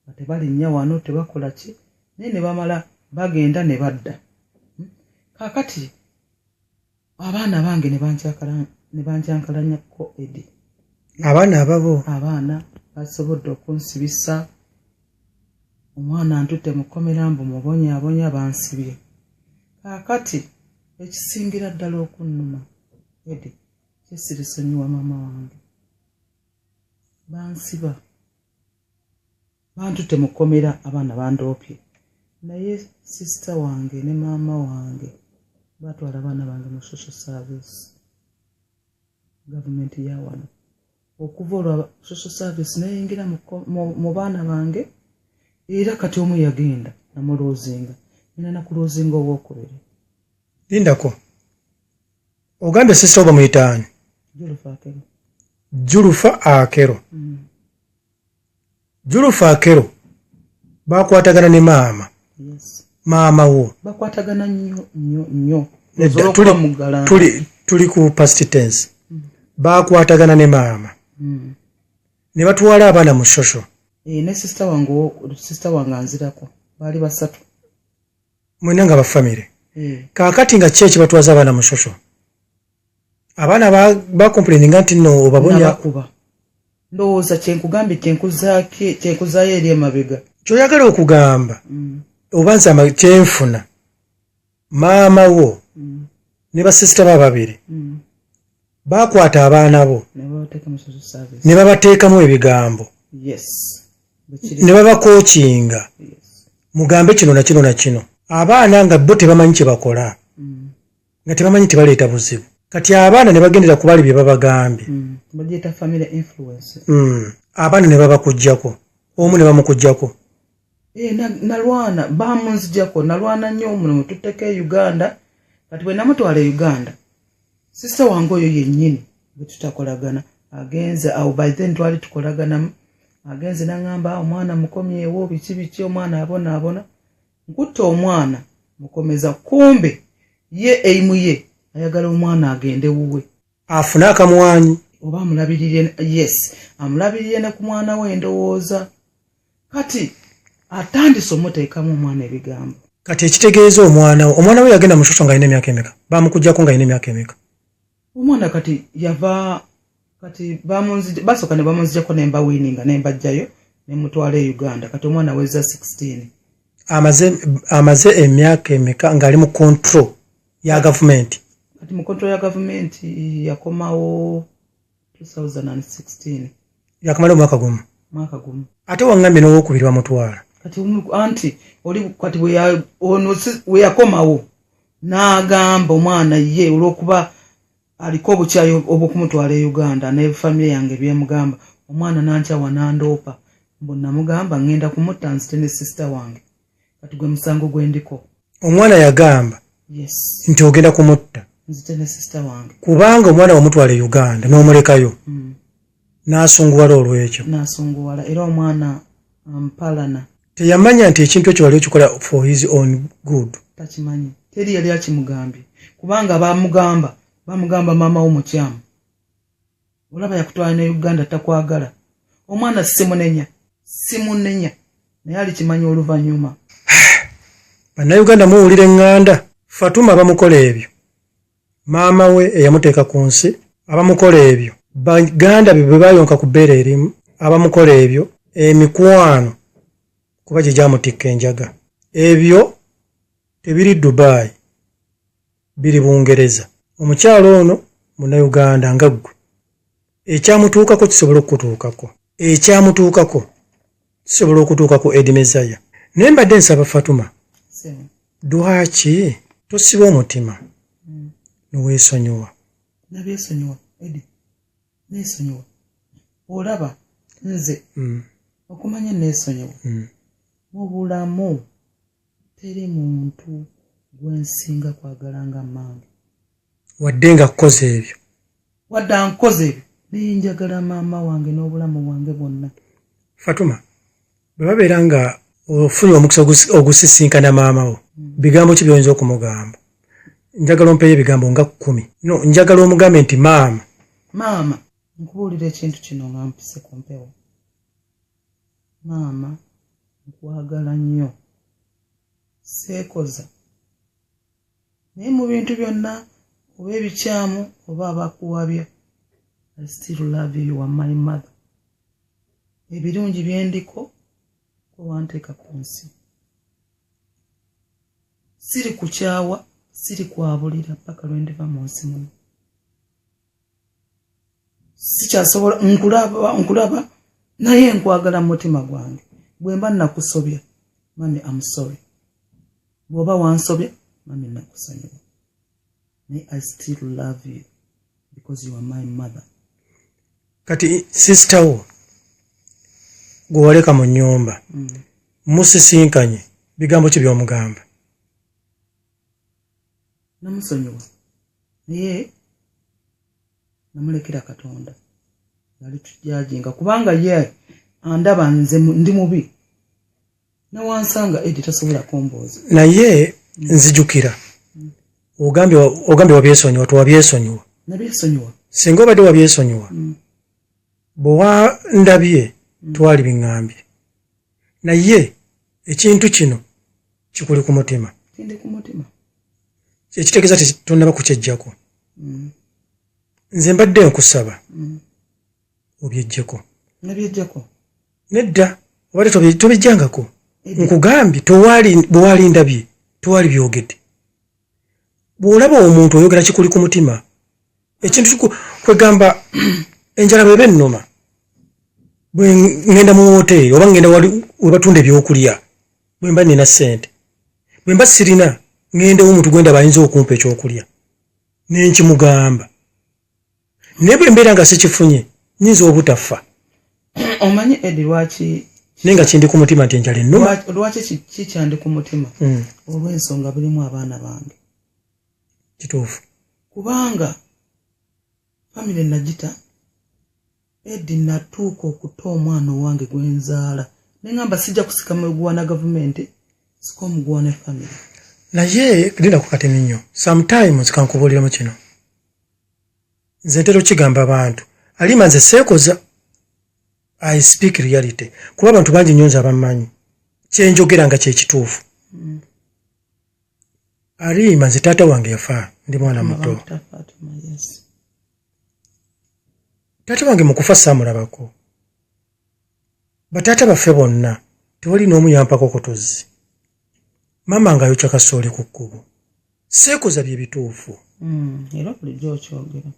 nga tebalinnya wano, tebakola ki, naye ne bamala bagenda ne badda. Kaakati abaana bange ne bankyankalanyako, Edi. Abaana ababo? Abaana basobodde okunsibisa omwana, ntutte mu kkomera mbu mubonyaabonya, bansibye. Kaakati ekisingira ddala okunnuma, Edi, kyesirisonyiwa maama wange. Bansiba, bantutte mu kkomera, abaana bandoopye, naye sister wange ne maama wange batwala abaana bange mu social service, gavumenti ya wano. Okuva olwa social service neyingira mu baana bange, era kati omu yagenda namuloozinga, nina nakuloozinga owokubiri. Lindako, ogambye sister wo bamuyitaani? Julufa Akero. Julufa Akero. Julufa Akero bakwatagana ne maama? Yes. Maama wo? Bakwatagana nnyo nnyo nnyo. Nedda, Olw'okuba mugalanda. Tuli ku past tense. Bakwatagana ne maama ne batwala abaana mu social? Eh, ne sister wange, sister wange anzirako, baali basatu. Mwena nga bafamire? Eh. Kaakati nga ki ekibatwaza abaana mu social? Abaana bacomplaininga nti nno obabonya? Nabakuba, ndowooza kyenkugambye, kyenkuzaayo eri emabega. Kyoyagala okugamba, oba nze kyenfuna, maama wo ne basisita ba babiri bakwata abaana bo ne babateeka mu social service. Ne babateekamu ebigambo. Yes. Bwekiri. Ne babakookinga. Yes. Mugambe kino na kino na kino, abaana nga bo tebamanyi kye bakola, nga tebamanyi tebaleeta buzibu. Kati abaana ne bagendera ku bali bye babagambye. Bagiyita family influence. Abaana ne babakuggyako, omu ne bamukuggyako. Eh, nalwana, bamunzijako, nalwana nnyo omulimu tutteko e Uganda. Kati bwe namutwala e Uganda, sister wange oyo yennyini bwe tutakolagana agenze awo, by then twali tukolaganamu, agenze naŋŋamba, "Omwana mukomyewo, biki biki, omwana abonaabona." Nkutta omwana mukomeza, kumbe ye eimu ye ayagala omwana agende wuwe. Afune akamwanyi. Oba amulabirire, yes, amulabirire ne ku mwana we. Endowooza kati atandise omuteekamu omwana ebigambo. Kati ekitegeeza omwana we, omwana we yagenda mu social nga alina emyaka emeka? Bamukuggyako nga alina emyaka emeka? Omwana kati yava, kati basooka ne bamunzijako, ne mbawininga, ne mbajjayo, ne mutwala e Uganda. Kati omwana weza 16. Amaze emyaka emeka ng'ali mu control ya gavumenti? Kati mu control ya gavumenti yakomawo 2016. Yakamala omwaka gumu? Mwaka gumu. Ate waŋŋambye n'owokubiri bamutwala. Kati anti oli kati ono we yakomawo n'agamba omwana ye olw'okuba Aliko obukyayi obw'okumutwala e Uganda ne famire yange byemugamba. Omwana nankyawa nandoopa, mbu namugamba ngenda kumutta nzite ne sister wange. Kati gwe musango gwendiko. Omwana yagamba Yes. nti ogenda kumutta nzite ne sister wange. Kubanga omwana wamutwala e Uganda n'omulekayo, n'asunguwala olw'ekyo. Nasunguwala, era omwana ampalana. Teyamanya nti ekintu ekyo wali okikola for his own good. Takimanyi, teri yali akimugambye, kubanga bamugamba maama wo mukyamu, olaba yakutwala ne Uganda, takwagala. Omwana simunenya, simunenya, naye alikimanya oluvannyuma. Bannayuganda, muwulira eŋŋanda. Fatuma bamukola ebyo, maama we eyamuteeka ku nsi abamukola ebyo, baganda be bwe bayonka ku bbeere erimu abamukola ebyo, emikwano kuba gye gyamutikka enjaga. Ebyo tebiri Dubai, biri Bungereza. Omukyalo ono Munnayuganda nga ggwe, ekyamutuukako kisobola okukutuukako, ekyamutuukako kisobola okutuuka ku Edi Mezaya. Naye mbadde nsaba Fatuma, lwaki tosiba omutima neweesonyiwa? Nabyesonyiwa, Edi, neesonyiwa. Olaba nze okumanya neesonyiwa, mu bulamu teri muntu gwensinga kwagala nga mmange. Wadde nga kukoze ebyo? Wadde ankoze ebyo, naye njagala maama wange n'obulamu bwange bwonna. Fatuma, bwe babeera nga ofunye omukisa ogusisinkana maama wo, bigambo ki by'oyinza okumugamba? Njagala ompeeyo ebigambo nga 10. No, njagala omugambe nti maama. Maama, nkubuulira ekintu kino nga mpise ku mpewo. Maama, nkwagala nnyo, seekoza, naye mu bintu byonna oba ebikyamu oba abakuwabya, I still love you, you are my mother. Ebirungi byendiko kwewanteeka ku nsi. Siri kukyawa, siri kwabulira paka lwendiva mu nsi muno. Sikyasobola nkulaba, nkulaba naye nkwagala mu mutima gwange. Bwe mba nakusobya, mummy, am sorry. Bw'oba wansobya, mummy, nakusonyiwa, naye I still love you because you are my mother. Kati sister wo gwe waleka mu nnyumba, musisinkanye, bigambo ki by'omugamba? Namusonyiwa, naye namulekera Katonda yali tujajinga, kubanga ye andaba nze ndi mubi, nawansanga Edi tasobola kumbuuza. Naye nzijukira ogambye wabyesonyiwa, tewabyesonyiwa? Nabyesonyiwa. Singa obadde wabyesonyiwa, bwe wandabye twali biŋŋambye, naye ekintu kino kikuli ku mutima. Kindi ku mutima. Ekitegeeza ti tonnaba kukyejjako. Nze mbadde nkusaba obyejjeko. Nabyejjako. Nedda, obadde tobijjangako. Nkugambye tewali, bwe wali ndabye tewali byogedde. Bw'olaba omuntu oyogera kikuli ku mutima. Ekintu kwegamba enjala bweba ennuma, bwe ŋŋenda mu woteeri oba ŋŋenda wali we batunda ebyokulya, bwe mba nina ssente, bwe mba sirina, ŋŋendewo omuntu gwendaba ayinza okumpa ekyokulya nenkimugamba, naye bwe mbeera nga sikifunye nyinza obutafa. Omanyi Edi lwaki? Naye nga kindi ku mutima nti enjala ennuma. Lwaki kikyandi ku mutima? Olw'ensonga birimu abaana bange. Kituufu. Kubanga famire nagita, Edi, natuuka okuta omwana owange gwenzaala, neŋamba sijja kusika muguwa na gavumenti, sika omuguwa ne famire. Naye linda ku katini nnyo. Sometimes kankubuuliramu kino, nze ntera okigamba abantu, alima nze seekoza, I speak reality, kuba abantu bangi nnyo nze abammanyi kyenjogera nga kyekituufu. Alima nze taata wange yafa ndi mwana muto. Bamuta Fatuma, yes. Taata wange mu kufa saamulabako. Bataata baffe bonna tewali n'omu yampako kutuzi. Maama ng'ayokya kasooli ku kkubo. Seekoza bye bituufu. Era bulijjo okyogera.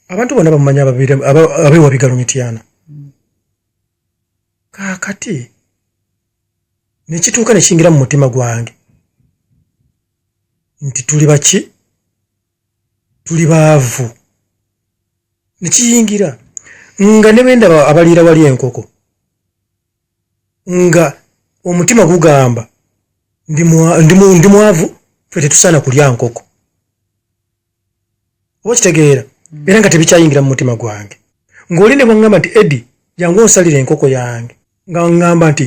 Abantu bonna bamumanyi abeewa bigalo Mityana. Kaakati ne kituuka ne kiyingira mu mutima gwange nti tuli baki? Tuli baavu. Nekiyingira nga ne bwendaba abaliira wali enkoko nga omutima gugamba ndi mwavu, ffe tetusaana kulya nkoko, oba kitegeera? Era nga tebikyayingira mu mutima gwange, ng'oli ne bwaŋŋamba nti, "Edi, jangu onsalire enkoko yange," nga ŋŋamba nti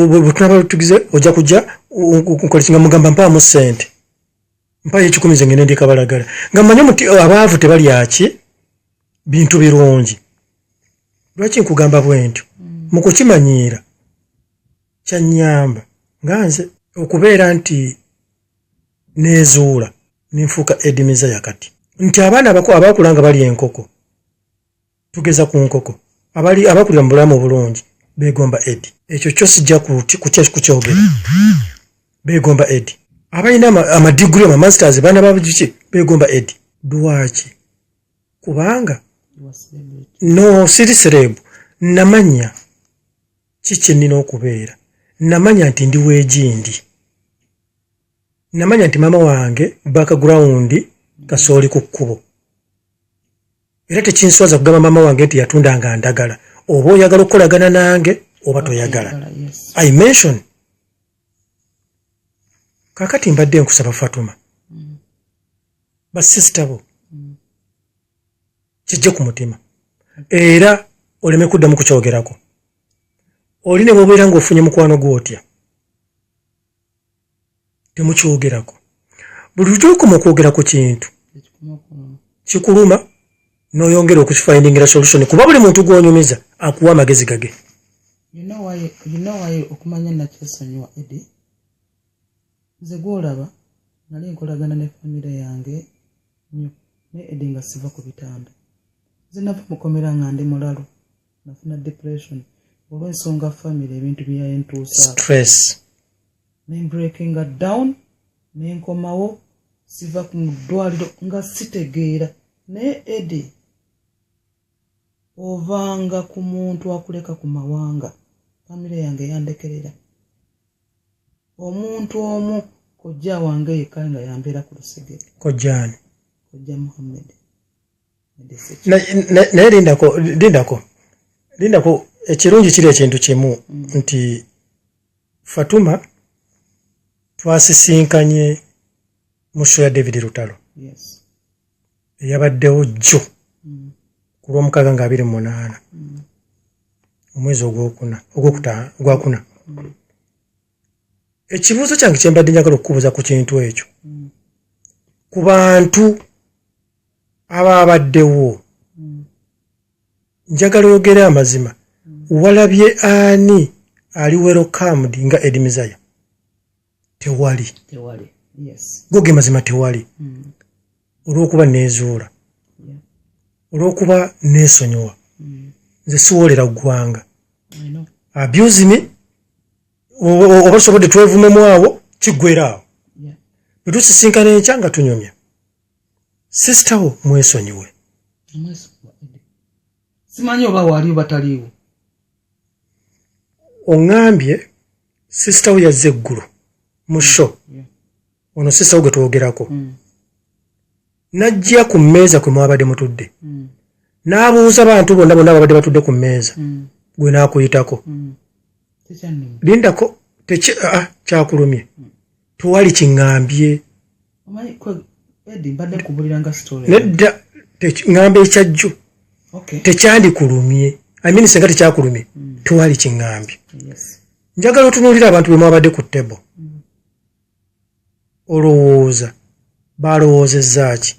bwe tunaba tugize ojja kujja nkola ki, nga mugamba mpaamu ssente, mpayo 100 nze ngende ndi Kabalagala, nga mmanyi omuti abaavu tebalyaki bintu birungi. Lwaki nkugamba bwe ntyo? Mu kukimanyiira kyannyamba nga nze okubeera nti neezuula nenfuuka edimiza yakati nti abaana abakula nga balya enkoko, tugeza ku nkoko, abali abakulira mu bulamu obulungi beegomba Edi. Ekyo kyo sijja kukyogera. Beegomba Edi. Abalina amadiguri, amamasters, baana babiki, beegomba Edi. Lwaki? Kubanga no siri celeb. Namanya ki kye nnina okubeera, namanya nti ndi weegindi, namanya nti maama wange background kasooli ku kkubo, era tekinswaza kugamba maama wange nti yatundanga ndagala. Oba oyagala okukolagana nange oba toyagala, I mention. Kakati mbadde nkusaba, Fatuma, basisita bo kijje ku mutima era oleme kuddamu kukyogerako. Oli ne bwobeera ng'ofunye mukwano gw'otya, temukyogerako. Buli lwokoma okwogera ku kintu kikuluma, n'oyongera okukifindingira solution, kuba buli muntu gw'onyumiza akuwa amagezi gage. You know why okumanya nakyesonyiwa, Edi? Nze gwolaba nali nkolagana ne famire yange nnyo, naye Edi nga siva ku bitanda. Nze nava mukomera nga ndi mulalu, nafuna depression olw'ensonga famire ebintu byeyantuusaako. Stress. Nembreakinga down, nenkomawo, siva ku ddwaliro nga sitegeera. Naye Edi, ovanga ku muntu akuleka ku mawanga. Famire yange yandekerera omuntu omu, kojja wange yekka nga yambeera ku lusegere. Kojjaani? Kojja Muhammed. Naye lindako, lindako, lindako. Ekirungi kiri ekintu kimu nti Fatuma twasisinkanye mu show ya David Lutalo eyabaddewo jjo ku Lwomukaaga nga 28 omwezi ogwokuna, ogwakuna. Ekibuuzo kyange kyembadde njagala okukubuuza ku kintu ekyo, ku bantu ababaddewo, njagala oyogere amazima. Walabye ani ali welcomed nga Edi Mizaya? Tewali. Tewali, yes. Goge mazima, tewali. Olw'okuba neezuula, olw'okuba neesonyiwa, nze siwoolera ggwanga. I know. Abuse me, oba tusobodde twevumemu awo, kiggwera awo. Bwe tusisinkana enkya nga tunyumya. Sister wo mwesonyiwe. Omwesonyiwa, Eddie. Simanyi oba waaliwo bataliiwo. Oŋŋambye sister wo yazze eggulo mu show. Ono sister wo gwe twogerako najja ku mmeeza kwe mwabadde mutudde, n'abuuza bantu bonna bonna ababadde batudde ku mmeeza, gwe n'akuyitako. Tekyannuma. Lindako, kyakulumye? Tewali kiŋŋambye. Omanyi Eddie, mbadde nkubulira nga story. Nedda, ŋŋamba ekyajjo. Tekyandikulumye, I mean, senga tekyakulumye, tewali kiŋŋambye. Njagala otunuulire abantu be mwabadde ku table. Olowooza balowoozezza ki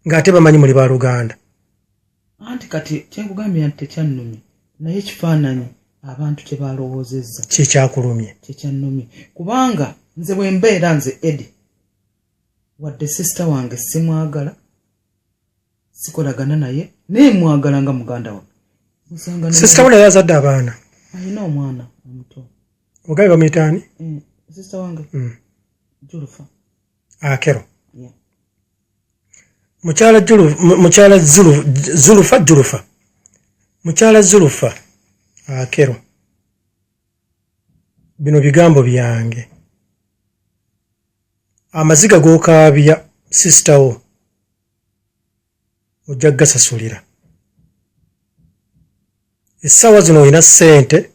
ng'ate bamanyi muli baluganda? Anti kati kyenkugambye nti tekyannumye, naye ekifaananyi abantu kye balowoozezza kyekyakulumye. Kyekyannumye, kubanga nze bwe mbeera nze Eddie, wadde sister wange simwagala, sikolagana naye, naye mwagala nga muganda wange. Osanga Sister wo naye azadde abaana? Alina omwana omuto. Ogabe bamuyitaani? Sister wange? Julufa. Akero? Yeah. Mukyala mukyala Zulufa, Julufa, mukyala Zulufa Akero, bino bigambo byange. Amaziga g'okaabya sister wo. Ojja kugasasulira. Essaawa zino olina ssente,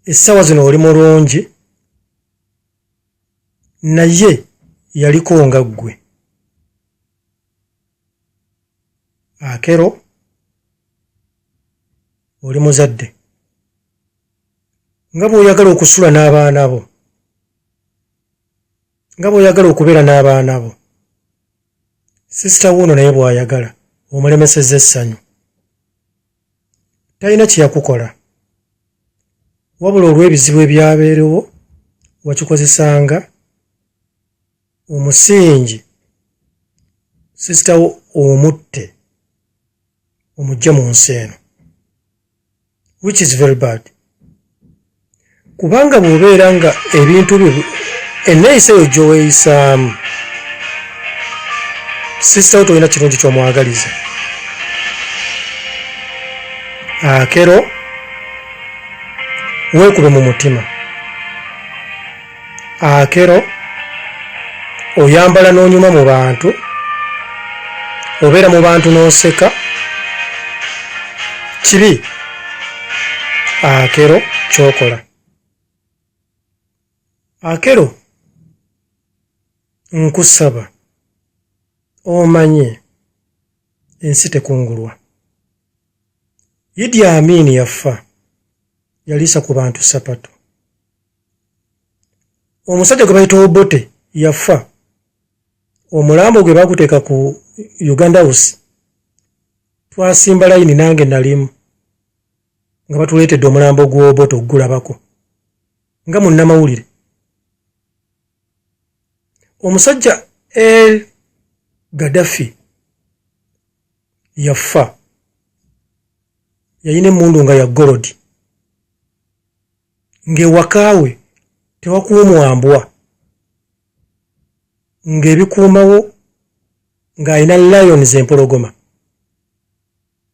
essaawa zino oli mulungi, naye yaliko nga ggwe. Akero, oli muzadde, nga bw'oyagala okusula n'abaana bo, nga bw'oyagala okubeera n'abaana bo, sister wuuno naye bw'ayagala. Omulemesezza essanyu. Talina kye yakukola, wabula olw'ebizibu ebyabeerewo wakikozesanga omusingi sister wo omutte, omugye mu nsi eno, which is very bad, kubanga bw'obeera nga ebintu byo, enneeyisa eyo gy'oweeyisaamu sister wo, tolina kirungi ky'omwagaliza. Akero, weekube mu mutima. Akero, oyambala n'onyuma mu bantu, obeera mu bantu n'oseka. Kibi, Akero, kyokola. Akero, nkusaba omanye ensi tekungulwa. Idi Amin yafa, yaliisa ku bantu sapatu. Omusajja gwe bayita Obote yafa, omulambo gwe baguteeka ku Uganda House, twasimba layini, nange nalimu, nga batuleetedde omulambo gw'Obote okugulabako nga munnamawulire. Omusajja El Gaddafi yafa, yalina emmundu nga ya gold, ng'ewakaawe tewakuumwa mbwa, ng'ebikuumawo ng'alina lions, empologoma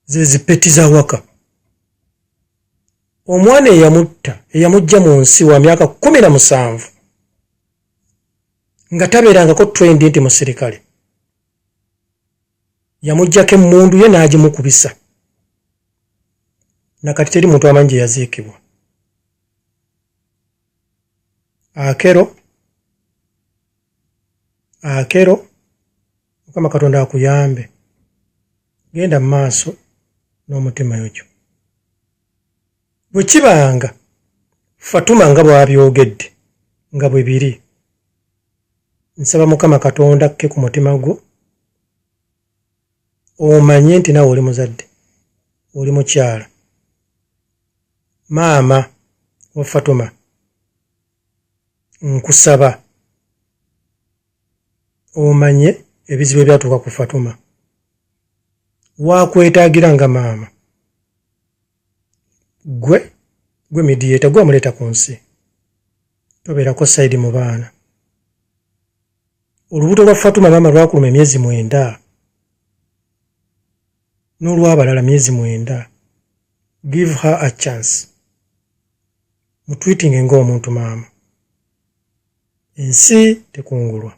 ze zipeti za waka. Omwana eyamutta, eyamujja mu nsi, wa myaka 17, nga tabeerangako trained nti musirikale, yamuggyako emmundu ye n'agimukubisa. Nakati teri muntu amanyi gye yaziikibwa. Akero, Akero, Mukama Katonda akuyambe. Genda mu maaso n'omutima ogyo. Bwe kibanga Fatuma nga bw'abyogedde nga bwe biri, nsaba Mukama Katonda akke ku mutima gwo, omanye nti naawe oli muzadde, oli mukyala, maama wa Fatuma. Nkusaba omanye ebizibu ebyatuuka ku Fatuma, wakwetaagira nga maama. Gwe mediator, gwe amuleeta ku nsi, tobeerako side mu baana. Olubuto lwa Fatuma, maama, lwakuluma emyezi 9, n'olwabalala myezi 9. Give her a chance. Mutreatinge ng'omuntu, maama. Ensi tekungulwa.